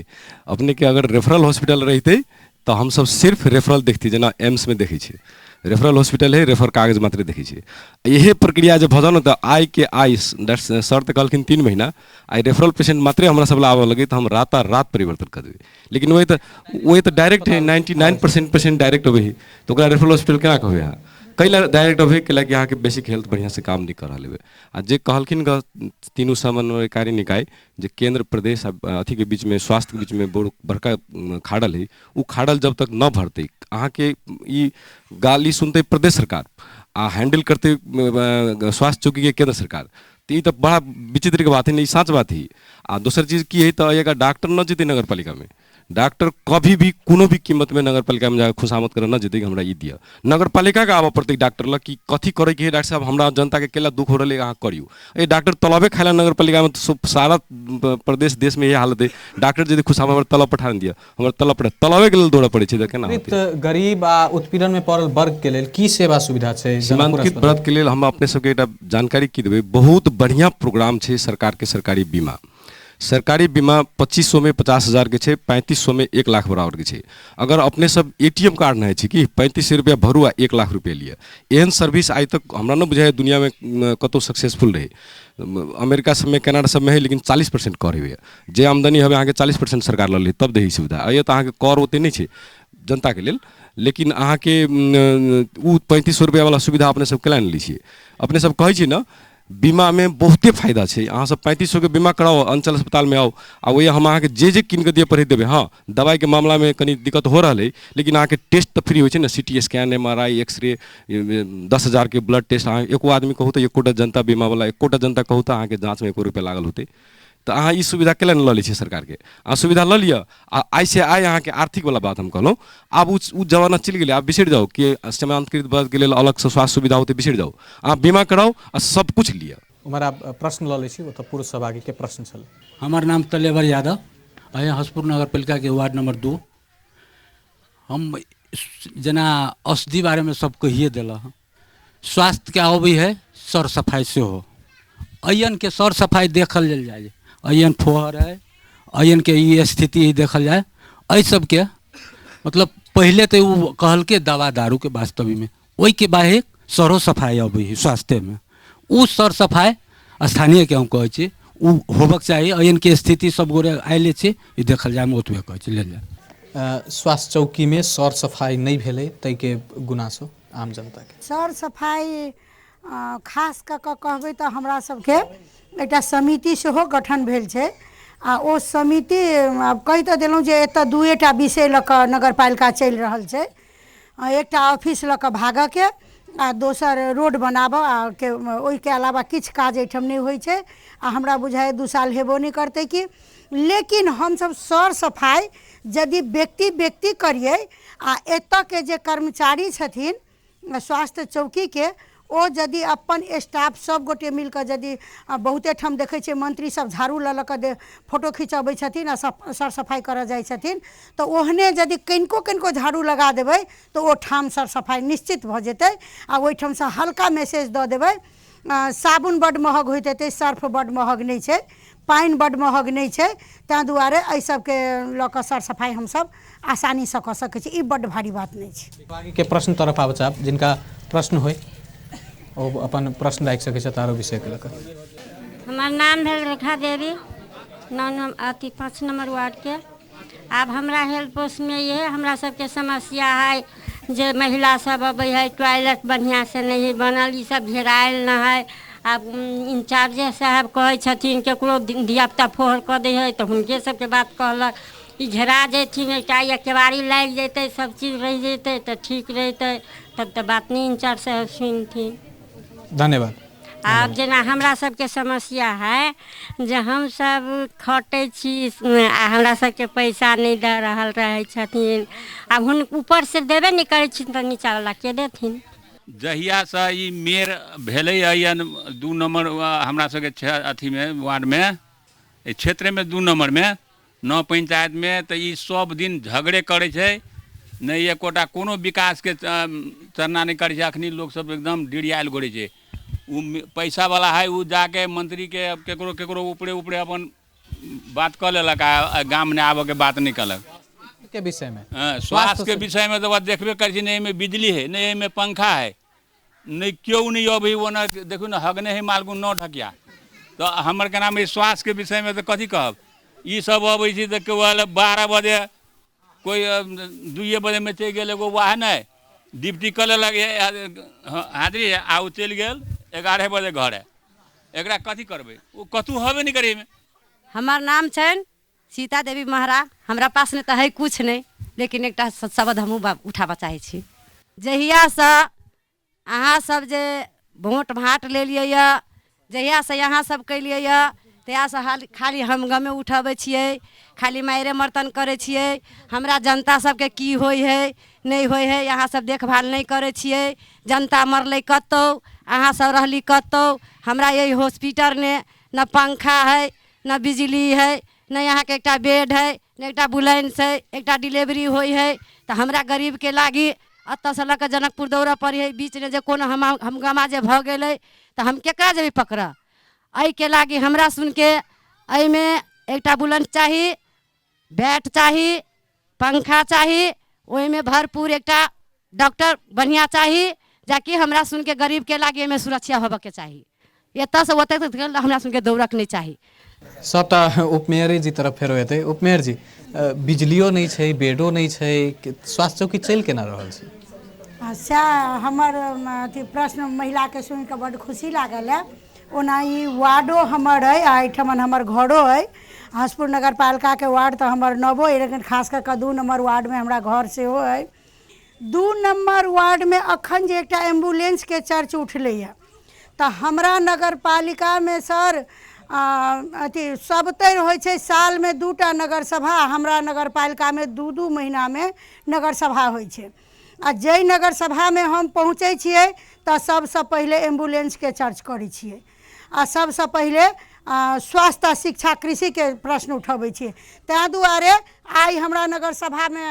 अपनेके अगर रेफरल हॉस्पिटल रहितै तऽ हमसब सिर्फ रेफरल देखती, जेना एम्समे देखै छियै रेफरल हॉस्पिटल है, रेफर कागज मात्र देखै छियै। इहे प्रक्रिया जे भऽ जाउ ने तऽ आइ के आइ सर तऽ कहलखिन 3 महीना, आइ रेफरल पेशेंट मात्रे हमरा सब लए आबऽ लगै तऽ हम रातारात परिवर्तन कऽ देबै। लेकिन वही तऽ डायरेक्ट है, 99% पेशेंट डायरेक्ट अबै है, तऽ ओकरा रेफरल हॉस्पिटल केना कहबै अहाँ? कै लए डायरेक्ट अबै? कैला कि अहाँके बेसिक हेल्थ बढ़िआँसँ काम नहि कऽ रहल हेबै। आ जे कहलखिन तीनू समन्वयकारी निकाय जे केंद्र प्रदेश आ अथीके बीचमे स्वास्थ्यके बीचमे बड़का खाड़ल है, ओ खाड़ल जब तक न भरतै अहाँके ई गाली सुनतै प्रदेश सरकार आ हैंडल करतै स्वास्थ्य चौकीके केंद्र सरकार, तऽ ई तऽ बड़ा विचित्रके बात है ने, ई साँच बात है। आ दोसर चीज की है तऽ एकर डॉक्टर न जेतै नगरपालिकामे, डॉक्टर कभी भी कोनो भी कीमतमे नगरपालिकामे जाके खुशामद करऽ न जेतै कि हमरा ई दिअ। नगरपालिकाके आबऽ पड़तै डॉक्टर लग कि कथी करैके है डॉक्टर साहब, हमरा जनताके केला दुख हो रहलै, अहाँ करियौ। ए डॉक्टर तलबे खाइ लए नगरपालिकामे तऽ सारा प्रदेश देशमे इएह हालत है। डॉक्टर यदि खुशामद हमर तलब पठा दिअ, हमर तलब पठा, तलबेके लेल दौड़ऽ पड़ै छै तऽ केना होतै? गरीब आ उत्पीड़नमे पड़ल वर्गके लेल की सेवा सुविधा छै? सीमांकृत वर्गके लेल हम अपने सबके एकटा जानकारी की देबै, बहुत बढ़िआँ प्रोग्राम छै सरकारके सरकारी बीमा। सरकारी बीमा 2500 में 50,000 के छै, 3500 में 1 लाख बराबर के छै। अगर अपने सब ATM card नहि छै कि 3500 रुपया भरू आ 1 लाख रुपया लिअ। एहन सर्विस आइ तक हमरा नहि बुझाइए दुनियामे कतहु सक्सेसफुल रहै। अमेरिका सबमे, कनाडा सबमे है, लेकिन 40% कर होइए। जे आमदनी हवे अहाँके 40% सरकार लऽ लै तब दै सुविधा। एहिए तऽ अहाँके कर ओते नहि छै जनताके लेल, लेकिन अहाँके ओ 3500 रुपयावला सुविधा अपने सब केना नहि लै छियै? अपने सब कहै छियै ने बीमामे बहुते फायदा छै, अहाँ सब 3500 के बीमा कराउ, अंचल अस्पतालमे आउ आ ओहि हम अहाँके जे जे कीन कऽ दिअ पड़ै देबै। हँ, दवाइके मामलामे कनि दिक्कत हो रहल अइ, लेकिन अहाँके टेस्ट तऽ फ्री होइ छै ने, CT scan, MRI, x-ray, 10,000 के ब्लड टेस्ट। अहाँ एको आदमी कहू तऽ एकोटा जनता बीमावला एकोटा जनता कहू तऽ अहाँके जाँचमे एको रुपैआ लागल होतै। तऽ अहाँ ई सुविधा केला नहि लऽ लै छियै सरकारके? अहाँ सुविधा लऽ लिअ आ आइसँ आइ अहाँके आर्थिकवला बात हम कहलहुँ, आब ओ जमाना चलि गेलै। आब बिसरि जाउ कि सीमान्तकृत वर्गके लेल अलगसँ स्वास्थ्य सुविधा होतै, बिसरि जाउ। अहाँ बीमा कराउ आ सब किछु लिअ। उम्हर आब प्रश्न लऽ लै छी, ओतऽ पूर्व सहभागीके प्रश्न छल। हमर नाम तलेवर यादव, अहि हसपुर नगरपालिकाके वार्ड नंबर 2। हम जेना औषधि बारेमे सब कहिए देलक हँ। स्वास्थ्यके अबै है सर सफाइ सेहो, अयनके सर सफाइ देखल जाय, अयन फोहर है, अयनके ई स्थिति देखल जाय, एहि सबके मतलब पहिले तऽ ओ कहलकै दवा दारूके वास्तविकमे, ओहिके बाहेक सरो सफाइ अबै है स्वास्थ्यमे। ओ सर सफाइ स्थानीयके हम कहै छी ओ होबक चाही। अयनके स्थिति सब गोरे आयले छी, ई देखल जाय, हम ओतबे कहै छी, लेल जाय। स्वास्थ्य चौकीमे सर सफाइ नहि भेलै ताहिके गुनासो आम जनताके। सर सफाइ खास कऽ कऽ कहबै तऽ हमरा सबके एकटा समिति सेहो गठन भेल छै आ ओ समिति आब कहि तऽ देलहुँ जे एतऽ दुएटा विषय लऽ कऽ नगरपालिका चलि रहल छै, एकटा ऑफिस लऽ कऽ भागऽके आ दोसर रोड बनाबऽ, आ के ओहिके अलावा किछु काज एहिठाम नहि होइ छै। आ हमरा बुझाइए 2 साल हेबो नहि करतै कि। लेकिन हमसब सर सफाइ यदि व्यक्ति व्यक्ति करियै आ एतऽके जे कर्मचारी छथिन स्वास्थ्य चौकीके, ओ यदि अपन स्टाफ सब गोटे मिलकऽ यदि बहुते ठाम देखै छियै मंत्री सब झाड़ू लऽ लऽ कऽ फोटो खिचबै छथिन आ सर सफाइ करऽ जाइ छथिन, तऽ ओहने यदि कनिको कनिको झाड़ू लगा देबै तऽ ओ ठाम सर सफाइ निश्चित भऽ जेतै। आ ओहिठामसँ हल्का मैसेज दऽ देबै, साबुन बड्ड महग होइत हेतै, सर्फ बड्ड महग नहि छै, पानि बड्ड महग नहि छै, ताहि दुआरे एहि सबके लऽ कऽ सर सफाइ हमसब आसानीसँ कऽ सकै छी, ई बड्ड भारी बात नहि छै। बाकीके प्रश्न तरफ आबऽ चाहब, जिनका प्रश्न होइ ओ अपन प्रश्न राखि सकै छथि आरो विषयके लऽ कऽ। हमर नाम भेल रेखा देवी, 9 5 नंबर वार्डके। आब हमरा हेल्थ पोस्टमे इएह हमरा सबके समस्या है जे महिला सब अबै है, टॉयलेट बढ़िआँसँ नहि बनल, ई सब घेरायल नहि है। आब इंचार्जे साहब कहै छथिन ककरो धियापुता फोहर कऽ दै है तऽ हुनके सबके बात कहलक, ई घेरा जेथिन, एकटा या केबाड़ी लागि जेतै, सब चीज रहि जेतै तऽ ठीक रहितै, तब तऽ बात नहि इंचार्ज साहब सुनथिन। धन्यवाद। आब जेना हमरा सबके समस्या है जे हमसब खटै छी आ हमरा सबके पैसा नहि दऽ रहल रहै छथिन, आब हुन ऊपरसँ देबे नहि करै छथिन तऽ नीचावला के देथिन। जहियासँ ई मेयर भेलै हन 2 नम्बर हमरा सबके अथीमे वार्डमे, एहि क्षेत्रमे 2 नम्बरमे 9 पंचायतमे, तऽ ई सब दिन झगड़े करै छै, नहि एकोटा कोनो विकासके चरना नहि करै छै। अखनी लोक सब एकदम डिरियायल घुरै छै। ओ पैसावला है, ओ जाके मंत्रीके केकरो केकरो ऊपरे ऊपरे अपन बात कऽ लेलक आ गाम नहि आबऽके बात नहि कहलक। के विषयमे स्वास्थ्यके विषयमे तऽ देखबे करै छी, नहि एहिमे बिजली है, नहि एहिमे पंखा है, नहि केओ नहि अबै, ओना देखू ने हगने है मालगुन 9 ढकिया। तऽ हमर के नाम स्वास्थ्यके विषयमे तऽ कथी कहब। ई सब अबै छै तऽ केओ आयल 12 बजे, कोइ 2 बजेमे चलि गेल, एगो वाह नहि ड्यूटी कऽ लेलक हाजिरी आ ओ चलि गेल 11 बजे घरे। एकरा कथी करबै, ओ कतहु हेबे नहि करै एहिमे। हमर नाम छनि सीता देवी महरा। हमरा पास नहि तऽ है कुछ नहि, लेकिन एकटा शब्द हमहूँ उठाबऽ चाहै छी। जहियासँ अहाँ सब जे वोट भाट लेलियै यऽ, जहियासँ अहाँ सब केलियै यऽ तहियासँ हाल खाली हम गमे उठबै छियै, खाली मारिए मर्तन करै छियै। हमरा जनता सबके की होइ हइ नहि होइ हइ, अहाँ सब देखभाल नहि करै छियै। जनता मरलै कतहु, अहाँ सब रहली कतहु। हमरा एहि हॉस्पिटलमे ने पंखा हइ, ने बिजली हइ, ने अहाँके एकटा बेड हइ, ने एकटा एम्बुलेंस हइ, एकटा डिलीवरी होइ हइ। तऽ हमरा गरीबके लागी एतऽसँ लऽ कऽ जनकपुर दौड़ऽ पड़ै हइ। बीचमे जे कोनो हंगामा जे भऽ गेलै तऽ हम केकरा जेबै पकड़ऽ? एहिके लागी हमरा सुनके एहिमे एकटा एम्बुलेंस चाही, बेड चाही, पंखा चाही, ओहिमे भरपूर एकटा डॉक्टर बढ़िआँ चाही, जाकि हमरा सुनके गरीबके लागी एहिमे सुरक्षा होबऽके चाही। एतऽसँ ओतऽ तक हमरा सुनके दौड़क नहि चाही। सबटा उपमेयरे जी तरफ फेरो हेतै। उपमेयर जी, बिजलियो नहि छै, बेडो नहि छै, स्वास्थ्य चौकी चलि केना रहल छै? सएह हमर अथी प्रश्न महिलाके सुनिकऽ बड्ड खुशी लागल हँ। ओना ई वार्डो हमर अइ आ एहिठमन हमर घरो अइ। हंसपुर नगरपालिकाके वार्ड तऽ हमर नवो अइ, लेकिन खास कऽ कऽ 2 नम्बर वार्डमे हमरा घर सेहो अइ। 2 नम्बर वार्डमे अखन जे एकटा एम्बुलेंसके चर्च उठलैए तऽ हमरा नगरपालिकामे सर अथी सबतरि होइ छै सालमे 2टा नगरसभा, हमरा नगरपालिकामे 2-2 महीनामे नगरसभा होइ छै। आ जाहि नगरसभामे हम पहुँचै छियै तऽ सबसँ पहिले एम्बुलेंसके चर्च करै छियै आ सबसँ पहिले स्वास्थ्य आ शिक्षा कृषिके प्रश्न उठबै छियै। ताहि दुआरे आइ हमरा नगरसभामे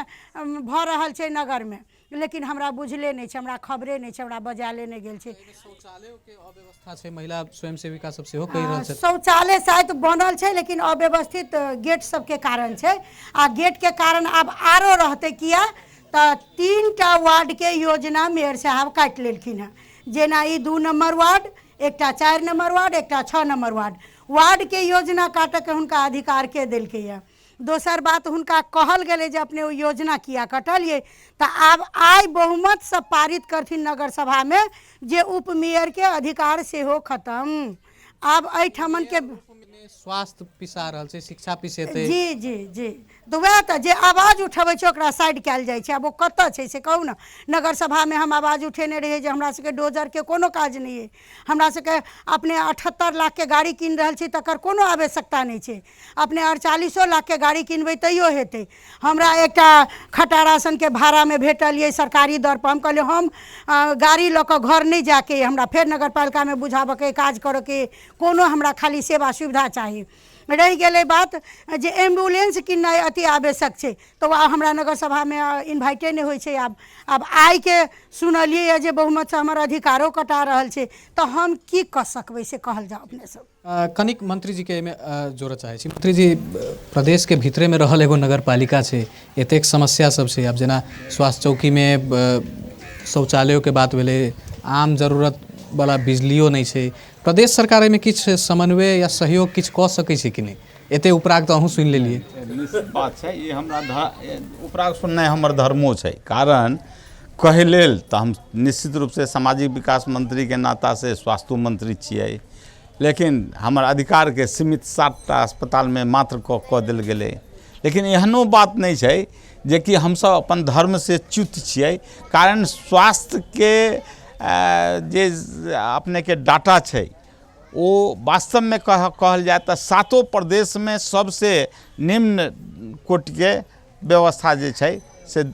भऽ रहल छै नगरमे, लेकिन हमरा बुझले नहि छै, हमरा खबरे नहि छै, हमरा बजायले नहि गेल छै। अव्यवस्था छै, महिला स्वयंसेविका सब सेहो कहि रहल छथि। शौचालय शायद बनल छै, लेकिन अव्यवस्थित गेट सबके कारण छै आ गेटके कारण आब आरो रहतै, किया तऽ 3टा वार्डके योजना मेयर साहब काटि लेलखिन हँ। जेना ई 2 नम्बर वार्ड, एकटा 4 नम्बर वार्ड, एकटा 6 नम्बर वार्ड, वार्डके योजना काटऽके हुनका अधिकार के देलकैए? दोसर बात, हुनका कहल गेलै जे अपने ओ योजना किया कटलियै, तऽ आब आइ बहुमतसँ पारित करथिन नगरसभामे जे उपमेयरके अधिकार सेहो खतम। आब एहिठमनके स्वास्थ्य पिसा रहल छै, शिक्षा पिसेतै। जी जी जी, तऽ वएह तऽ जे आवाज उठबै छै ओकरा साइड कयल जाइ छै। आब ओ कतऽ छै से कहू ने। नगरसभामे हम आवाज उठेने रहियै जे हमरा सबके डोजरके कोनो काज नहि अइ, हमरा सबके अपने 78 लाखके गाड़ी कीन रहल छी तकर कोनो आवश्यकता नहि छै, अपने 48 लाखके गाड़ी किनबै तैयो हेतै। हमरा एकटा खटारा सनके भाड़ामे भेटल अइ सरकारी दरपर, हम कहलियै हम गाड़ी लऽ कऽ घर नहि जाइके अइ, हमरा फेर नगरपालिकामे बुझाबऽके काज करऽके, कोनो हमरा खाली सेवा सुविधा चाही। रहि गेलै बात जे एम्बुलेंस किननाइ अति आवश्यक छै, तऽ ओ हमरा नगरसभामे इन्वाइटे नहि होइ छै। आब आइके सुनलियै जे बहुमतसँ हमर अधिकारो कटा रहल छै, तऽ हम की कऽ सकबै से कहल जाउ अपने सब। कनिक मंत्रीजीके एहिमे जोड़ऽ चाहै छी। मंत्रीजी, प्रदेशके भीतरेमे रहल एगो नगरपालिका छै, एतेक समस्या सब छै। आब जेना स्वास्थ्य चौकीमे शौचालयोके बात भेलै, आम जरूरत वाला बिजलियो नहि छै। प्रदेश सरकार एहिमे किछु समन्वय या सहयोग किछु कऽ सकै छै कि नहि? एते उपराग तऽ अहूँ सुनि लेलियै। निश्चित बात छै, ई हमरा उपराग सुननाइ हमर धर्मो छै। कारण कहै लेल तऽ हम निश्चित रूपसँ सामाजिक विकास मंत्रीके नातासँ स्वास्थ्यो मंत्री छियै, लेकिन हमर अधिकारके सीमित 7टा अस्पतालमे मात्र कऽ देल गेलै। लेकिन एहनो बात नहि छै जेकि हमसब अपन धर्मसँ च्युत छियै। कारण स्वास्थ्यके जे अपनेके डाटा छै ओ वास्तवमे कहल जाय तऽ 7 प्रदेशमे सबसँ निम्न कोटिके व्यवस्था जे छै से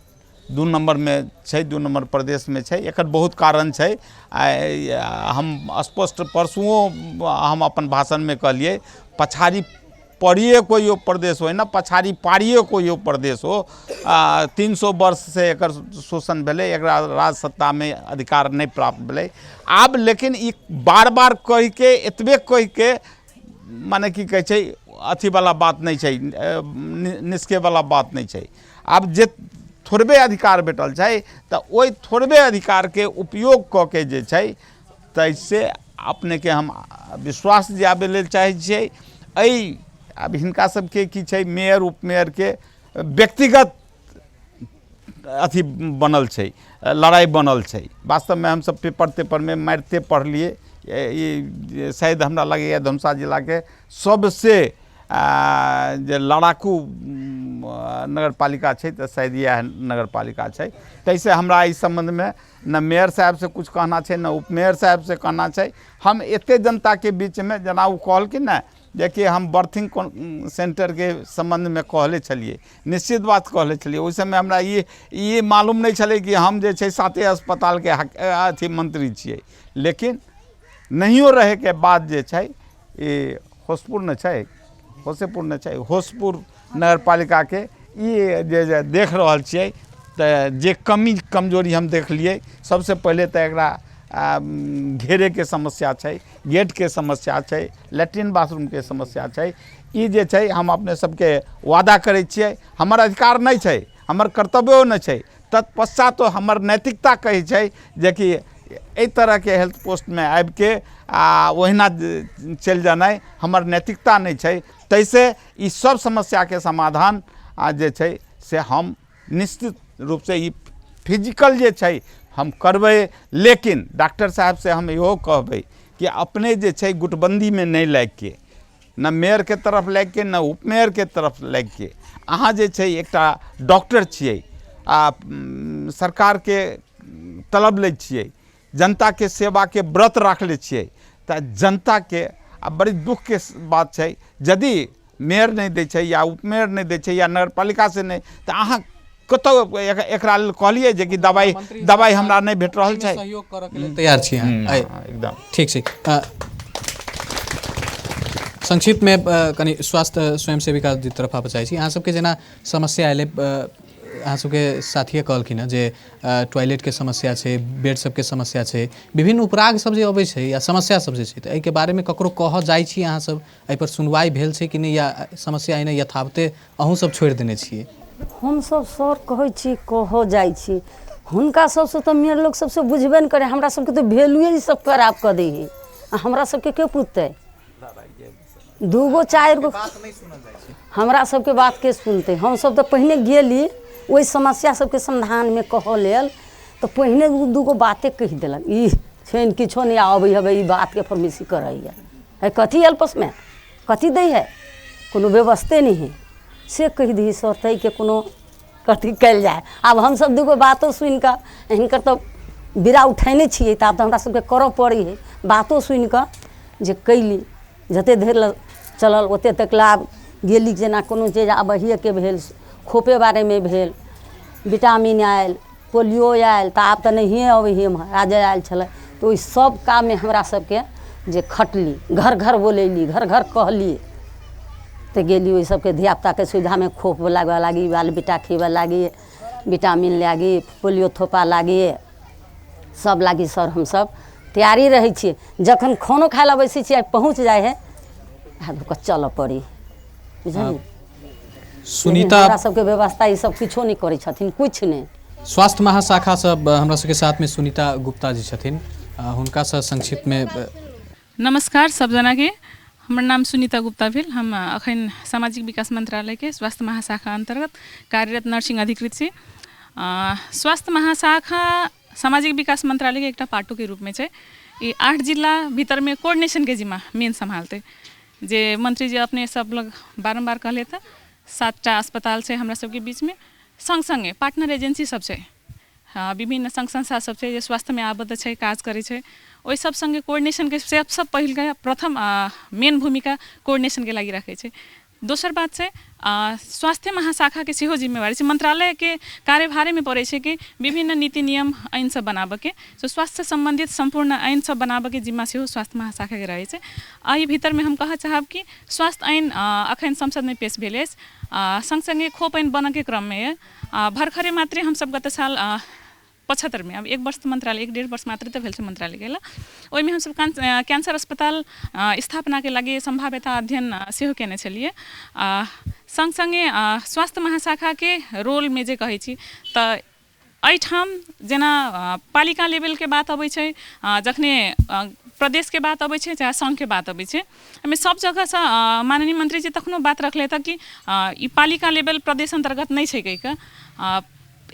2 नम्बरमे छै, 2 नम्बर प्रदेशमे छै। एकर बहुत कारण छै। हम स्पष्ट परसुओ हम अपन भाषणमे कहलियै, पछाड़ी पड़िए कोइयो प्रदेश हो ना, पछाड़ी पाड़िए कोइयो प्रदेश हो, 300 वर्षसँ एकर शोषण भेलै, एकरा राज सत्तामे अधिकार नहि प्राप्त भेलै। आब लेकिन ई बार बार कहिके, एतबे कहिके माने की कहै छै अथीवला बात नहि छै, निष्केवला बात नहि छै। आब जे थोड़बे अधिकार भेटल छै तऽ ओहि थोड़बे अधिकारके उपयोग कऽ के जे छै ताहिसँ अपनेके हम विश्वास दियाबै लेल चाहै छियै। एहि आब हिनका सबके की छै, मेयर उपमेयरके व्यक्तिगत अथी बनल छै, लड़ाइ बनल छै। वास्तवमे हमसब पेपर तेपरमे मारिते पढ़लियै, ई शायद हमरा लगैए धनुषा जिलाके सबसँ जे लड़ाकू नगरपालिका छै तऽ शायद इएह नगरपालिका छै। ताहिसँ हमरा एहि सम्बन्धमे न मेयर साहेबसँ किछु कहना छै, न उपमेयर साहेबसँ कहना छै। हम एते जनताके बीचमे जेना ओ कहलखिन ने जेकि हम बर्थिंग सेंटरके सम्बन्धमे कहले छलियै, निश्चित बात कहले छलियै। ओहि समय हमरा ई मालूम नहि छलै कि हम जे छै साते अस्पतालके अथी मंत्री छियै, लेकिन नहियो रहैके बाद जे छै ई होसपुर ने छै, होसेपुर ने छै, होसपुर नगरपालिकाके ई जे देख रहल छियै तऽ जे कमी कमजोरी हम देखलियै, सबसँ पहिले तऽ एकरा घेरेके समस्या छै, गेटके समस्या छै, लैट्रिन बाथरूमके समस्या छै। ई जे छै हम अपने सबके वादा करै छियै, हमर अधिकार नहि छै, हमर कर्तव्यो नहि छै, तत्पश्चातो हमर नैतिकता कहै छै जेकि एहि तरहके हेल्थ पोस्टमे आबिके आ ओहिना चलि जेनाइ हमर नैतिकता नहि छै। ताहिसँ ई सब समस्याके समाधान आ जे छै से हम निश्चित रूपसँ ई फिजिकल जे छै हम करबै। लेकिन डॉक्टर साहबसँ हम इहो कहबै कि अपने जे छै गुटबन्दीमे नहि लागिके, न मेयरके तरफ लागिके न उपमेयरके तरफ लागिके, अहाँ जे छै एकटा डॉक्टर छियै आ सरकारके तलब लै छियै, जनताके सेवाके व्रत राखले छियै, तऽ जनताके आ बड़ी दुखके बात छै यदि मेयर नहि दै छै या उपमेयर नहि दै छै या नगरपालिकासँ नहि, तऽ अहाँ कतौ एकरा लेल कहलियै जे कि दवाइ दवाइ हमरा नहि भेट रहल छै, सहयोग करऽके लेल तैयार छी अहाँ? एकदम ठीक छै। संक्षिप्तमे कनि स्वास्थ्य स्वयंसेविका जी तरफ आबऽ चाहै छी। अहाँ सबके जेना समस्या एलै, अहाँ सबके साथिये कहलखिन हँ जे टॉयलेटके समस्या छै, बेड सबके समस्या छै, विभिन्न उपराग सब जे अबै छै या समस्या सब जे छै, तऽ एहिके बारेमे ककरो कहऽ जाइ छी अहाँ सब? एहिपर सुनवाइ भेल छै कि नहि, या समस्या एहिना यथावते अहूँ सब छोड़ि देने छियै? हमसब सर कहै छी, कहऽ जाइ छी हुनका सबसँ तऽ मेयर लोक सबसँ बुझबे नहि करै, हमरा सबके तऽ वैल्यूए ई सब खराब कऽ दै हइ, आ हमरा सबके के पुछतै? 2 गो 4 गो हमरा सबके बात के सुनतै? हमसब तऽ पहिने गेली ओहि समस्या सबके समाधानमे कहऽ लेल, तऽ पहिने ओ 2 गो बाते कहि देलक, ई छैन किछो नहि अबै हबै, ई बातके फरमेसी करैए है, कथी हेल्पसमे कथी दै है, कोनो व्यवस्थे नहि है, से कहि दही सर, ताहिके कोनो कथी कयल जाय। आब हमसब 2 गो बातो सुनि कऽ हिनकर तऽ बीड़ा उठेने छियै, तऽ आब तऽ हमरा सबके करऽ पड़ै है। बातो सुनि कऽ जे कैली जते धरि चलल ओते तक लाभ गेली, जेना कोनो चीज आबहिएके भेल, खोपे बारेमे भेल, विटामिन आयल, पोलियो आयल, तऽ आब तऽ नहिए अबै है एम्हर, आज आयल छलै, तऽ ओहि सब काममे हमरा सबके जे खटली, घर घर बोलैली, घर घर कहली, तऽ गेली ओहि सबके धियापुताके सुविधामे खोप लागऽ लागी, बाल बेटा खिबऽ लागी, विटामिन लागी, पोलियो थोपा लागी, सब लागी सर हमसब तैयारी रहै छियै। जखन खानो खाय लए बैसै छियै पहुँच जाइ है, आब कऽ चलऽ पड़ी, बुझलियै? सुनीता, हमरा सबके व्यवस्था ई सब किछो नहि करै छथिन, किछु नहि। स्वास्थ्य महाशाखा सब हमरा सबके साथमे सुनीता गुप्ता जी छथिन, हुनकासँ संक्षिप्तमे। नमस्कार सब जनाके, हमर नाम सुनीता गुप्ता भेल। हम अखन सामाजिक विकास मन्त्रालयके स्वास्थ्य महाशाखा अन्तर्गत कार्यरत नर्सिंग अधिकृत छी। स्वास्थ्य महाशाखा सामाजिक विकास मन्त्रालयके एकटा पाटोके रूपमे छै। ई 8 जिल्ला भीतरमे कोर्डिनेशनके जिम्मा मेन सम्हालतै, जे मन्त्रीजी अपने सब लग बारम्बार कहले तऽ 7टा अस्पताल छै हमरा सबके बीचमे, सँग सँगे पार्टनर एजेंसी सब छै, हाँ, विभिन्न सङ्घ संस्था सब छै जे स्वास्थ्यमे आबद्ध छै, काज करै छै, ओहि सब सँगे कोर्डिनेशनके सबसँ पहिलका प्रथम मेन भूमिका कोर्डिनेशनके लागि राखै छै। दोसर बात छै स्वास्थ्य महाशाखाके सेहो जिम्मेवारी छै, मन्त्रालयके कार्यभारेमे पड़ै छै कि विभिन्न नीति नियम ऐन सब बनाबऽके, तो स्वास्थ्य सम्बन्धित सम्पूर्ण ऐन सब बनाबऽके जिम्मा सेहो स्वास्थ्य महाशाखाके रहै छै। एहि भीतरमे हम कहऽ चाहब कि स्वास्थ्य ऐन अखन संसदमे पेश भेल अछि, सँगसँगै खोप ऐन बनऽके क्रममे अइ। भर्खरे मात्रै हमसब गत साल 75मे, अब 1 वर्ष मन्त्रालय, 1-1.5 वर्ष मात्रै तऽ भेल छै मन्त्रालय गेला, ओहिमे हमसब कैंसर अस्पताल स्थापनाके लागि सम्भाव्यता अध्ययन सेहो केने छलियै। सँगसँगै स्वास्थ्य महाशाखाके रोलमे जे कहै छी तऽ एहिठाम जेना पालिका लेवलके बात अबै छै, जखने प्रदेशके बात अबै छै चाहे सङ्घके बात अबै छै, एहिमे सब जगहसँ माननीय मन्त्रीजी तखनो बात रखले तऽ कि ई पालिका लेवल प्रदेश अन्तर्गत नहि छै कहिके,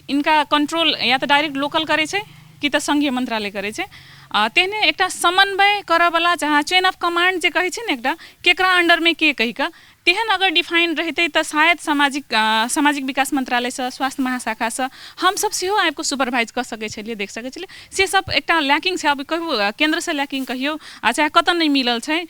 इनका कंट्रोल या तऽ डायरेक्ट लोकल करै छै कि तऽ सङ्घीय मन्त्रालय करै छै। तेहने एकटा समन्वय करऽवला जहाँ चेन ऑफ कमांड जे कहै छै ने, एकटा केकरा अंडरमे के कहि कऽ, तेहन अगर डिफाइन रहितै तऽ शायद सामाजिक सामाजिक विकास मन्त्रालयसँ, स्वास्थ्य महाशाखासँ हमसब सेहो आबिकऽ सुपरवाइज कऽ सकै छलियै, देख सकै छलियै। से सब एकटा लैकिंग छै। आब कहू, केन्द्रसँ लैकिंग कहियौ आ चाहे कतऽ नहि मिलल छै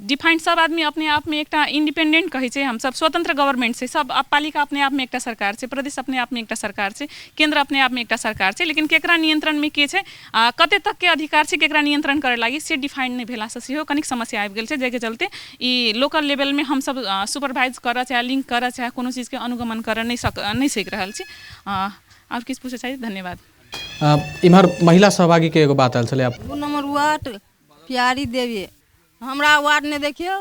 डिफाइंड। सब आदमी अपने आपमे एकटा इंडिपेंडेंट कहै छै, हमसब स्वतंत्र गवर्नमेंट छै। सब पालिका अपने आपमे एकटा सरकार छै, प्रदेश अपने आपमे एकटा सरकार छै, केन्द्र अपने आपमे एकटा सरकार छै, लेकिन केकरा नियन्त्रणमे के छै आ कते तकके अधिकार छै केकरा नियन्त्रण करै लागि, से डिफाइन नहि भेलासँ सेहो कनिक समस्या आबि गेल छै, जाहिके चलते ई लोकल लेवलमे हमसब सुपरवाइज करऽ चाहे लिंक करऽ चाहे कोनो चीजके अनुगमन करऽ नहि सकि रहल छी। आओर किछु पूछऽ चाही? धन्यवाद। इम्हर महिला सहभागीके एगो बात आयल छलै। 2 नम्बर वार्ड, प्यारी देवी। हमरा वार्ड नहि देखियौ,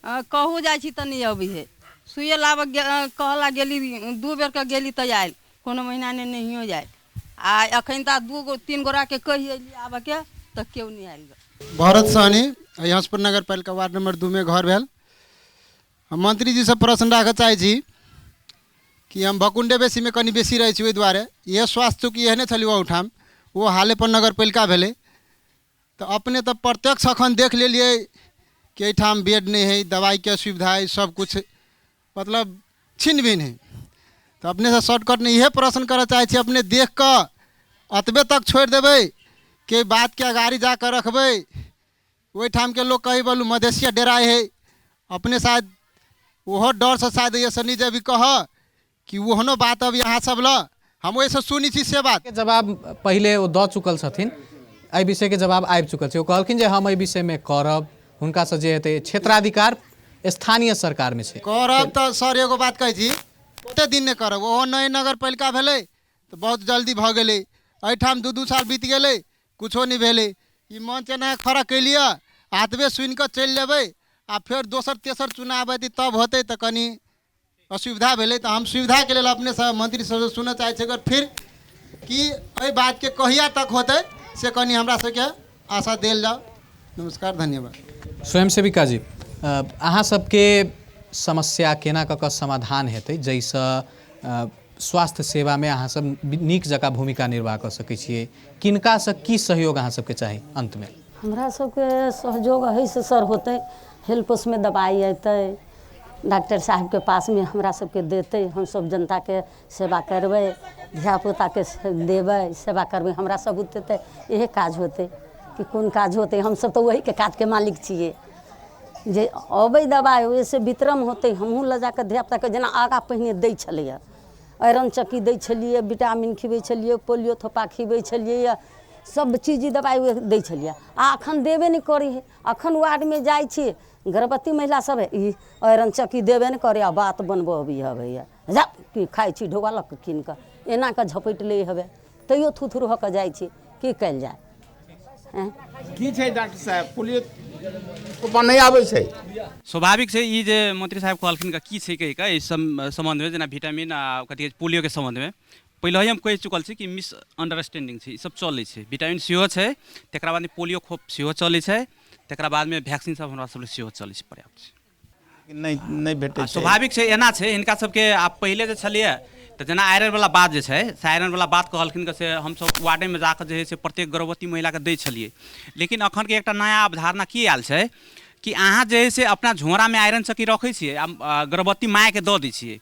कहू जाइ छी तऽ नहि अबै है। सुइए लाबऽ कहला गेली, 2 बेरके गेली तऽ आयल, कोनो महीना नहि नहियो जायल। आ एखन तऽ 2 गो 3 गोराके कहि अयली आबऽके तऽ केओ नहि आयल। भरत सहनी, हंसपुर नगर पालिका वार्ड नंबर 2 में घर भेल। हम मंत्रीजीसँ प्रश्न राखऽ चाहै छी कि हम भकुण्डे बेसीमे कनि बेसी रहै छी, ओहि दुआरे इएह स्वास्थ्य चौकी एहने छलै ओहूठाम, ओ हालेपर नगर पालिका भेलै, तऽ अपने तऽ प्रत्यक्ष अखन देख लेलियै कि एहिठाम बेड नहि हइ, दवाइके असुविधा हइ, सब किछु मतलब छिन्न भिन्न हइ। तऽ अपनेसँ शॉर्टकटमे इएह प्रश्न करऽ चाहै छी, अपने देख कऽ एतबे तक छोड़ि देबै कि बातके अगाड़ी जा कऽ रखबै? ओहिठामके लोक कही बोलू मधेसिया डेराइ हइ, अपने शायद ओहो डरसँ शायद एहिसँ नहि जेबी कहऽ कि ओहनो बात अब यहाँ सब लऽ हम ओहिसँ सुनै छी से बात। के जवाब पहिले ओ दऽ चुकल छथिन, एहि विषयके जवाब आबि चुकल छै। ओ कहलखिन जे हम एहि विषयमे करब, हुनकासँ जे हेतै क्षेत्राधिकार स्थानीय सरकारमे छै। करब तऽ सर एगो बात कहै छी, ओते दिन नहि करब। ओहो नए नगर पालिका भेलै तऽ बहुत जल्दी भऽ गेलै, एहिठाम 2-2 साल बीत गेलै, कुछो नहि भेलै। ई मंच एना खड़ा कैलियै, आतबे सुनि कऽ चलि जेबै आ फेर दोसर तेसर चुनाव हेतै तब होतै, तऽ कनि असुविधा भेलै। तऽ हम सुविधाके लेल अपनेसँ मंत्री सबसँ सुनऽ चाहै छी अगर फिर कि एहि बातके कहिया तक होतै, से कनि हमरा सबके आशा देल जाउ। नमस्कार, धन्यवाद। स्वयंसेविका जी, अहाँ सबके समस्या केना कऽ कऽ समाधान हेतै जाहिसँ स्वास्थ्य सेवामे अहाँ सब नीक जकाँ भूमिका निर्वाह कऽ सकै छियै? किनकासँ की सहयोग अहाँ सबके चाही अन्तमे? हमरा सबके सहयोग एहिसँ सर होतै, हेल्थ पोस्टमे दवाइ अयतै, डॉक्टर साहेबके पासमे हमरा सबके देतै, हमसब जनताके सेवा करबै, धियापुताके देबै, सेवा करबै, हमरा सब बुते तऽ इहे काज होतै कि कोन काज होतै? हमसब तऽ ओहीके काजके मालिक छियै। जे अबै दवाइ ओहिसँ वितरण होतै, हमहूँ लऽ जाकऽ धियापुताके जेना आगाँ पहिने दै छलैए, आयरन चक्की दै छलियै, विटामिन खिबै छलियै, पोलियो थोपा खिबै छलियै, सब चीज दवाइ दै छलियै, आ अखन देबे नहि करै हइ। अखन वार्डमे जाइ छी, गर्भवती महिला सब ई आयरन चक्की देबे नहि करै, आ बात बनबऽ अबै हबैया, जा की खाइ छी ढोआ लऽ कऽ कीन कऽ, एना कऽ झपटि लै हवे, तैयो थुथुर भऽ कऽ जाइ छी। की कयल जाय? की छै डॉक्टर साहब, पोलियो थोपा नहि आबै छै? स्वाभाविक छै ई जे मंत्री साहब कहलखिन की छै कहि कऽ एहि सम्बन्धमे, जेना विटामिन आ कथी पोलियोके सम्बन्धमे पहिले हम कहि चुकल छी कि मिस अंडरस्टैंडिंग छै, ई सब चलै छै। विटामिन सेहो छै, तकरा बादमे पोलियो खोप सेहो चलै छै, तकरा बादमे वैक्सीन सब हमरा सब सेहो चलै छै, पर्याप्त छै। नहि नहि भेटै छै। स्वाभाविक छै, एना छै हिनका सबके। आब पहिले जे छलियै तऽ जेना आयरन वाला बात जे छै से आयरन वाला बात कहलखिन से हमसब वार्डेमे जाकऽ जे है से प्रत्येक गर्भवती महिलाके दै छलियै, लेकिन अखनके एकटा नया अवधारणा की आयल छै कि अहाँ जे है से अपना झोरामे आयरन चक्की रखै छियै आ गर्भवती मायके दऽ दै छियै।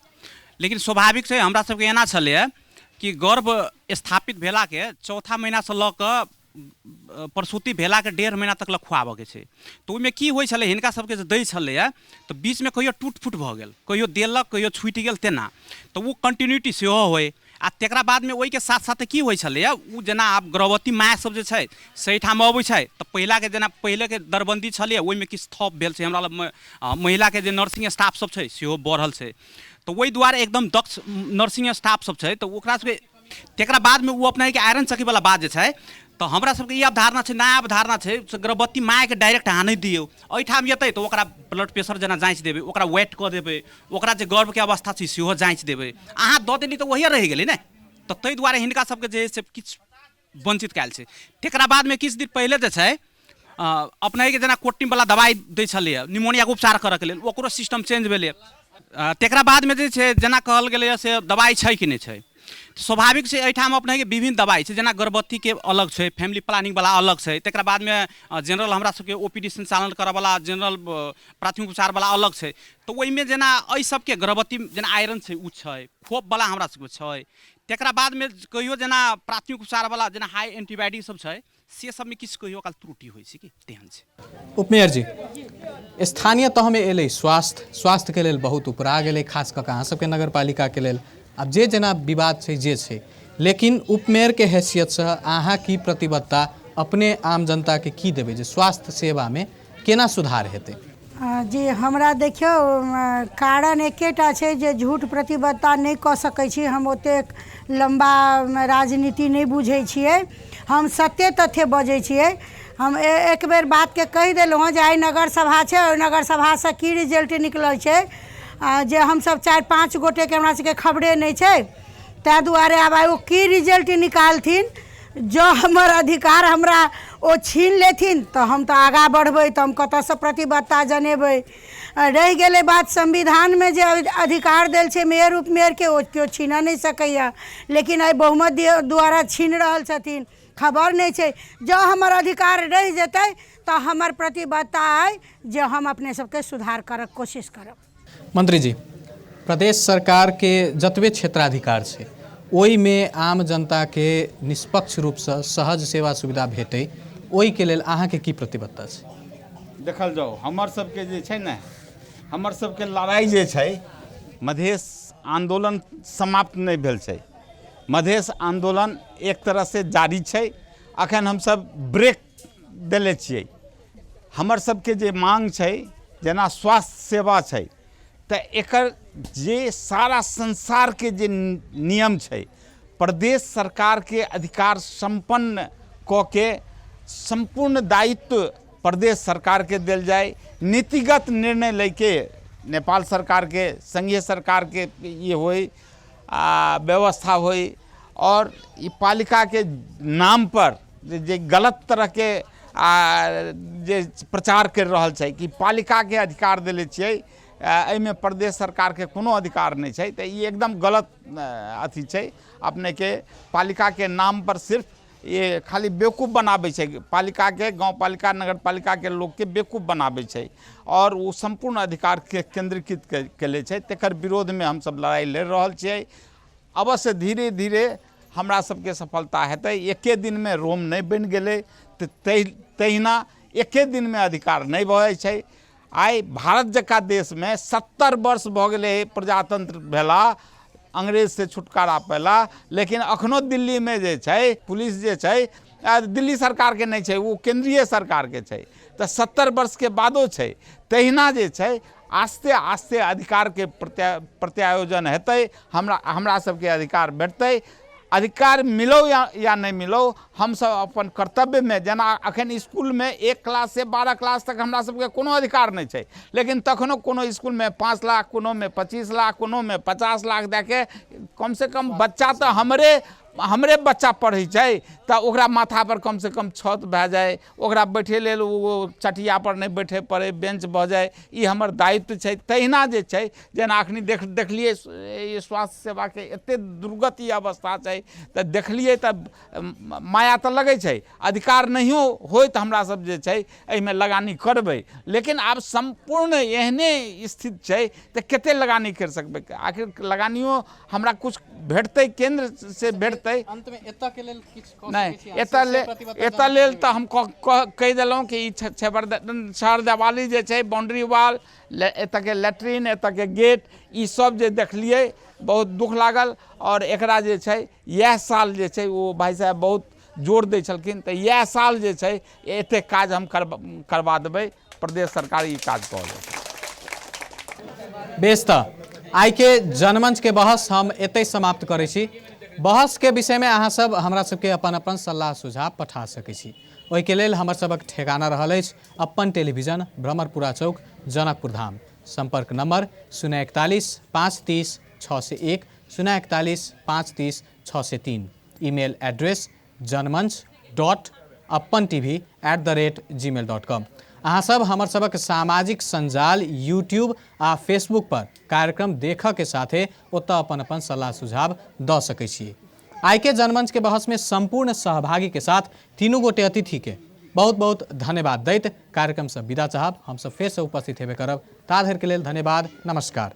लेकिन स्वाभाविक छै हमरा सबके एना छलैए कि गर्भ स्थापित भेलाके चौथा महीनासँ लऽ कऽ प्रसूति भेलाके 1.5 महीना तक लए खुआबऽके छै। तऽ ओहिमे की होइ छलै, हिनका सबके जे दै छलैए तऽ बीचमे कहियो टूट फूट भऽ गेल, कहियो देलक कहियो छूटि गेल, तेना तऽ ओ कंटिन्यूटी सेहो होइ। आ तकरा बादमे ओहिके साथ साथ की होइ छलैए, ओ जेना आब गर्भवती माय सब जे छै से एहिठाम अबै छै तऽ पहिलाके जेना पहिलेके दरबन्दी छलैए ओहिमे किछु थप भेल छै, हमरा लग महिलाके जे नर्सिंग स्टाफ सब छै सेहो बढ़ल छै, तऽ ओहि दुआरे एकदम दक्ष नर्सिंग स्टाफ सब छै। तऽ ओकरा सबके तकरा बादमे ओ अपनाके आयरन चक्कीवला बात जे छै तऽ हमरा सबके ई अवधारणा छै, नया अवधारणा छै, से गर्भवती मायके डायरेक्ट अहाँ नहि दियौ, एहिठाम एतै तऽ ओकरा ब्लड प्रेशर जेना जाँचि देबै, ओकरा वेट कऽ देबै, ओकरा जे गर्भके अवस्था छै सेहो जाँचि देबै, अहाँ दऽ देली तऽ वही रहि गेलै ने। तऽ ताहि दुआरे हिनका सबके जे है से किछु वञ्चित कयल छै। तकरा बादमे किछु दिन पहिले जे छै अपनेके जेना कोटिनवला दवाइ दै छलैए निमोनियाके उपचार करऽके लेल, ओकरो सिस्टम चेंज भेलै। तकरा बादमे जे छै जेना कहल गेलैए से दवाइ छै कि नहि छै, स्वाभाविक छै एहिठाम अपनेके विभिन्न दवाइ छै, जेना गर्भवतीके अलग छै, फैमिली प्लानिंगवला अलग छै, तकरा बादमे जनरल हमरा सबके ओपीडी सञ्चालन करऽवला जनरल प्राथमिक उपचारवला अलग छै। तऽ ओहिमे जेना एहि सबके गर्भवती जेना आयरन छै ओ छै, खोपवला हमरा सबके छै, तकरा बादमे कहियो जेना प्राथमिक उपचारवला जेना हाई एंटीबायोटिक सब छै, से सबमे किछु कहियो काल त्रुटि होइ छै कि तेहन छै। उपमेयर जी, स्थानीय तहमे एलै स्वास्थ्य, स्वास्थ्यके लेल बहुत उपरा गेलै, खास कऽ कऽ अहाँ सबके नगरपालिकाके लेल। आब जे जेना विवाद छै जे छै, लेकिन उपमेयरके हैसियतसँ अहाँ की प्रतिबद्धता अपने आम जनताके की देबै जे स्वास्थ्य सेवामे केना सुधार हेतै? जी हमरा देखियौ, कारण एकेटा छै जे झूठ प्रतिबद्धता नहि कऽ सकै छी हम, ओतेक लम्बा राजनीति नहि बुझै छियै, हम सत्य तथ्य बजै छियै। हम एक बेर बातके कहि देलहुँ हँ जे आइ नगर सभा छै, ओहि नगर सभासँ की रिजल्ट निकलल छै जे हमसब 4-5 गोटेके हमरा सबके खबरे नहि छै, ताहि दुआरे आब आइ ओ की रिजल्ट निकालथिन। जँ हमर अधिकार हमरा ओ छीन लेथिन तऽ हम तऽ आगाँ बढ़बै, तऽ हम कतऽसँ प्रतिबद्धता जनेबै। रहि गेलै बात संविधानमे जे अधिकार देल छै मेयर उपमेयरके, ओ केओ छीनऽ नहि सकैए, लेकिन आइ बहुमत द्वारा छीन रहल छथिन, खबर नहि छै। जँ हमर अधिकार रहि जेतै तऽ हमर प्रतिबद्धता अइ जे हम अपने सबके सुधार करक कोशिश करब। मंत्री जी, प्रदेश सरकार के जतबे क्षेत्राधिकार छै ओहिमे आम जनता के निष्पक्ष रूपसँ सहज सेवा सुविधा भेटै, ओहिके लेल अहाँके की प्रतिबद्धता छै? देखल जाउ, हमर सबके जे छै ने, हमर सबके लड़ाइ जे छै मधेश आंदोलन समाप्त नहि भेल छै। मधेश आंदोलन एक तरह से जारी छै, अखन हमसब ब्रेक देले छियै। हमर सबके जे मांग छै जेना स्वास्थ्य सेवा छै, तऽ एकर जे सारा संसार के जे नियम छै, प्रदेश सरकार के अधिकार सम्पन्न कऽ के सम्पूर्ण दायित्व प्रदेश सरकार के देल जाय, नीतिगत निर्णय लैके नेपाल सरकार के संघीय सरकार के ये होय आ व्यवस्था होय। और ई पालिका के नाम पर जे गलत तरह के आ जे प्रचार कर रहल छै कि पालिका के अधिकार देले छियै, एहिमे प्रदेश सरकार के कोनो अधिकार नहि छै, तऽ ई एकदम गलत अथी छै। अपने के पालिका के नाम पर सिर्फ ये खाली बेवकूफ़ बनाबै छै, पालिका के गाँव पालिका नगर पालिका के लोग के बेवकूफ़ बनाबै छै और ओ सम्पूर्ण अधिकार के केंद्रीकृत केले छै। तकर विरोध में हमसब लड़ाई लड़ि रहल छियै। अवश्य धीरे धीरे हमरा सबके सफलता हेतै। एके दिनमे रोम नहि बनि गेलै, तऽ तहिना एके दिनमे अधिकार नहि भऽ जाइ छै। आइ भारत जकाँ देशमे 70 वर्ष भऽ गेलै प्रजातंत्र भेला, अंग्रेज से छुटकारा पेला, लेकिन अखनो दिल्लीमे जे छै पुलिस जे छै दिल्ली सरकारके नहि छै, ओ केंद्रीय सरकारके छै। तऽ 70 वर्षके बादो छै। तहिना जे छै आस्ते आस्ते अधिकारके प्रत्यायोजन हेतै, हमरा सबके अधिकार भेटतै। अधिकार मिलो या नहीं मिलो, हम सब अपन कर्तव्य में, जेना अखन स्कूल में 1 क्लास से 12 क्लास तक हमरा सबके कोनो अधिकार नहीं छै, लेकिन तखनो कोनो स्कूल में 5 लाख, कोनो में 25 लाख, कोनो में 50 लाख दए के कम से कम बच्चा तऽ हमरे बच्चा पढ़ै छै, तऽ ओकरा माथा पर कम से कम छत भए जाय, ओकरा बैठे लेल ओ चटिया पर नहि बैठे पड़े, बेंच भऽ जाय, ई हमर दायित्व छै। तहिना जे छै जेना अखनी देखलियै स्वास्थ्य सेवाके एते दुर्गति अवस्था छै, तऽ देखलियै तऽ माया तऽ लगै छै, अधिकार नहियो होय तऽ हमरा सब जे छै एहिमे लगानी करबै, लेकिन आब सम्पूर्ण एहने स्थिति छै तऽ कते लगानी करि सकबै? आखिर लगानियो हमरा कुछ भेटतै, केंद्र से भेटतै। अंतमे एतऽ के लेल किछु नहि, एतऽ लेल तऽ हम कहि देलहुँ कि ई छहर देवाली जे छै, बाउंड्री वाल, एतऽके लैट्रिन, एतऽके गेट, ई सब जे देखलियै बहुत दुख लागल। और एकरा जे छै इएह साल जे छै ओ भाइ साहेब बहुत जोर दै छलखिन, तऽ इएह साल जे छै एतेक काज हम करबा देबै, प्रदेश सरकार ई काज कऽ लेतै। बेस, तऽ आइ के जनमंच के बहस हम एतै समाप्त करै छी। बहस के विषय में अहाँ सब हमरा सबके अपन अपन सलाह सुझाव पठा सकै छी। ओहिके लेल हमर सबक ठेकाना रहल अछि अपन टेलीविजन, भ्रमरपुरा चौक, जनकपुर धाम। संपर्क नंबर 041 530 601, 041 530 603। Email address janmanch.apantv@gmail.com। अहाँ सब हमर सबक सामाजिक संजाल यूट्यूब आ फेसबुक पर कार्यक्रम देखऽ के साथे ओतऽ अपन अपन सलाह सुझाव दऽ सकै छी। आइ के जनमंच के बहस में संपूर्ण सहभागी के साथ तीनू गोटे अतिथि के बहुत बहुत धन्यवाद दैत कार्यक्रम से विदा चाहब। हम सब फेर से उपस्थित हेबे करब, ता धरि के लेल धन्यवाद, नमस्कार।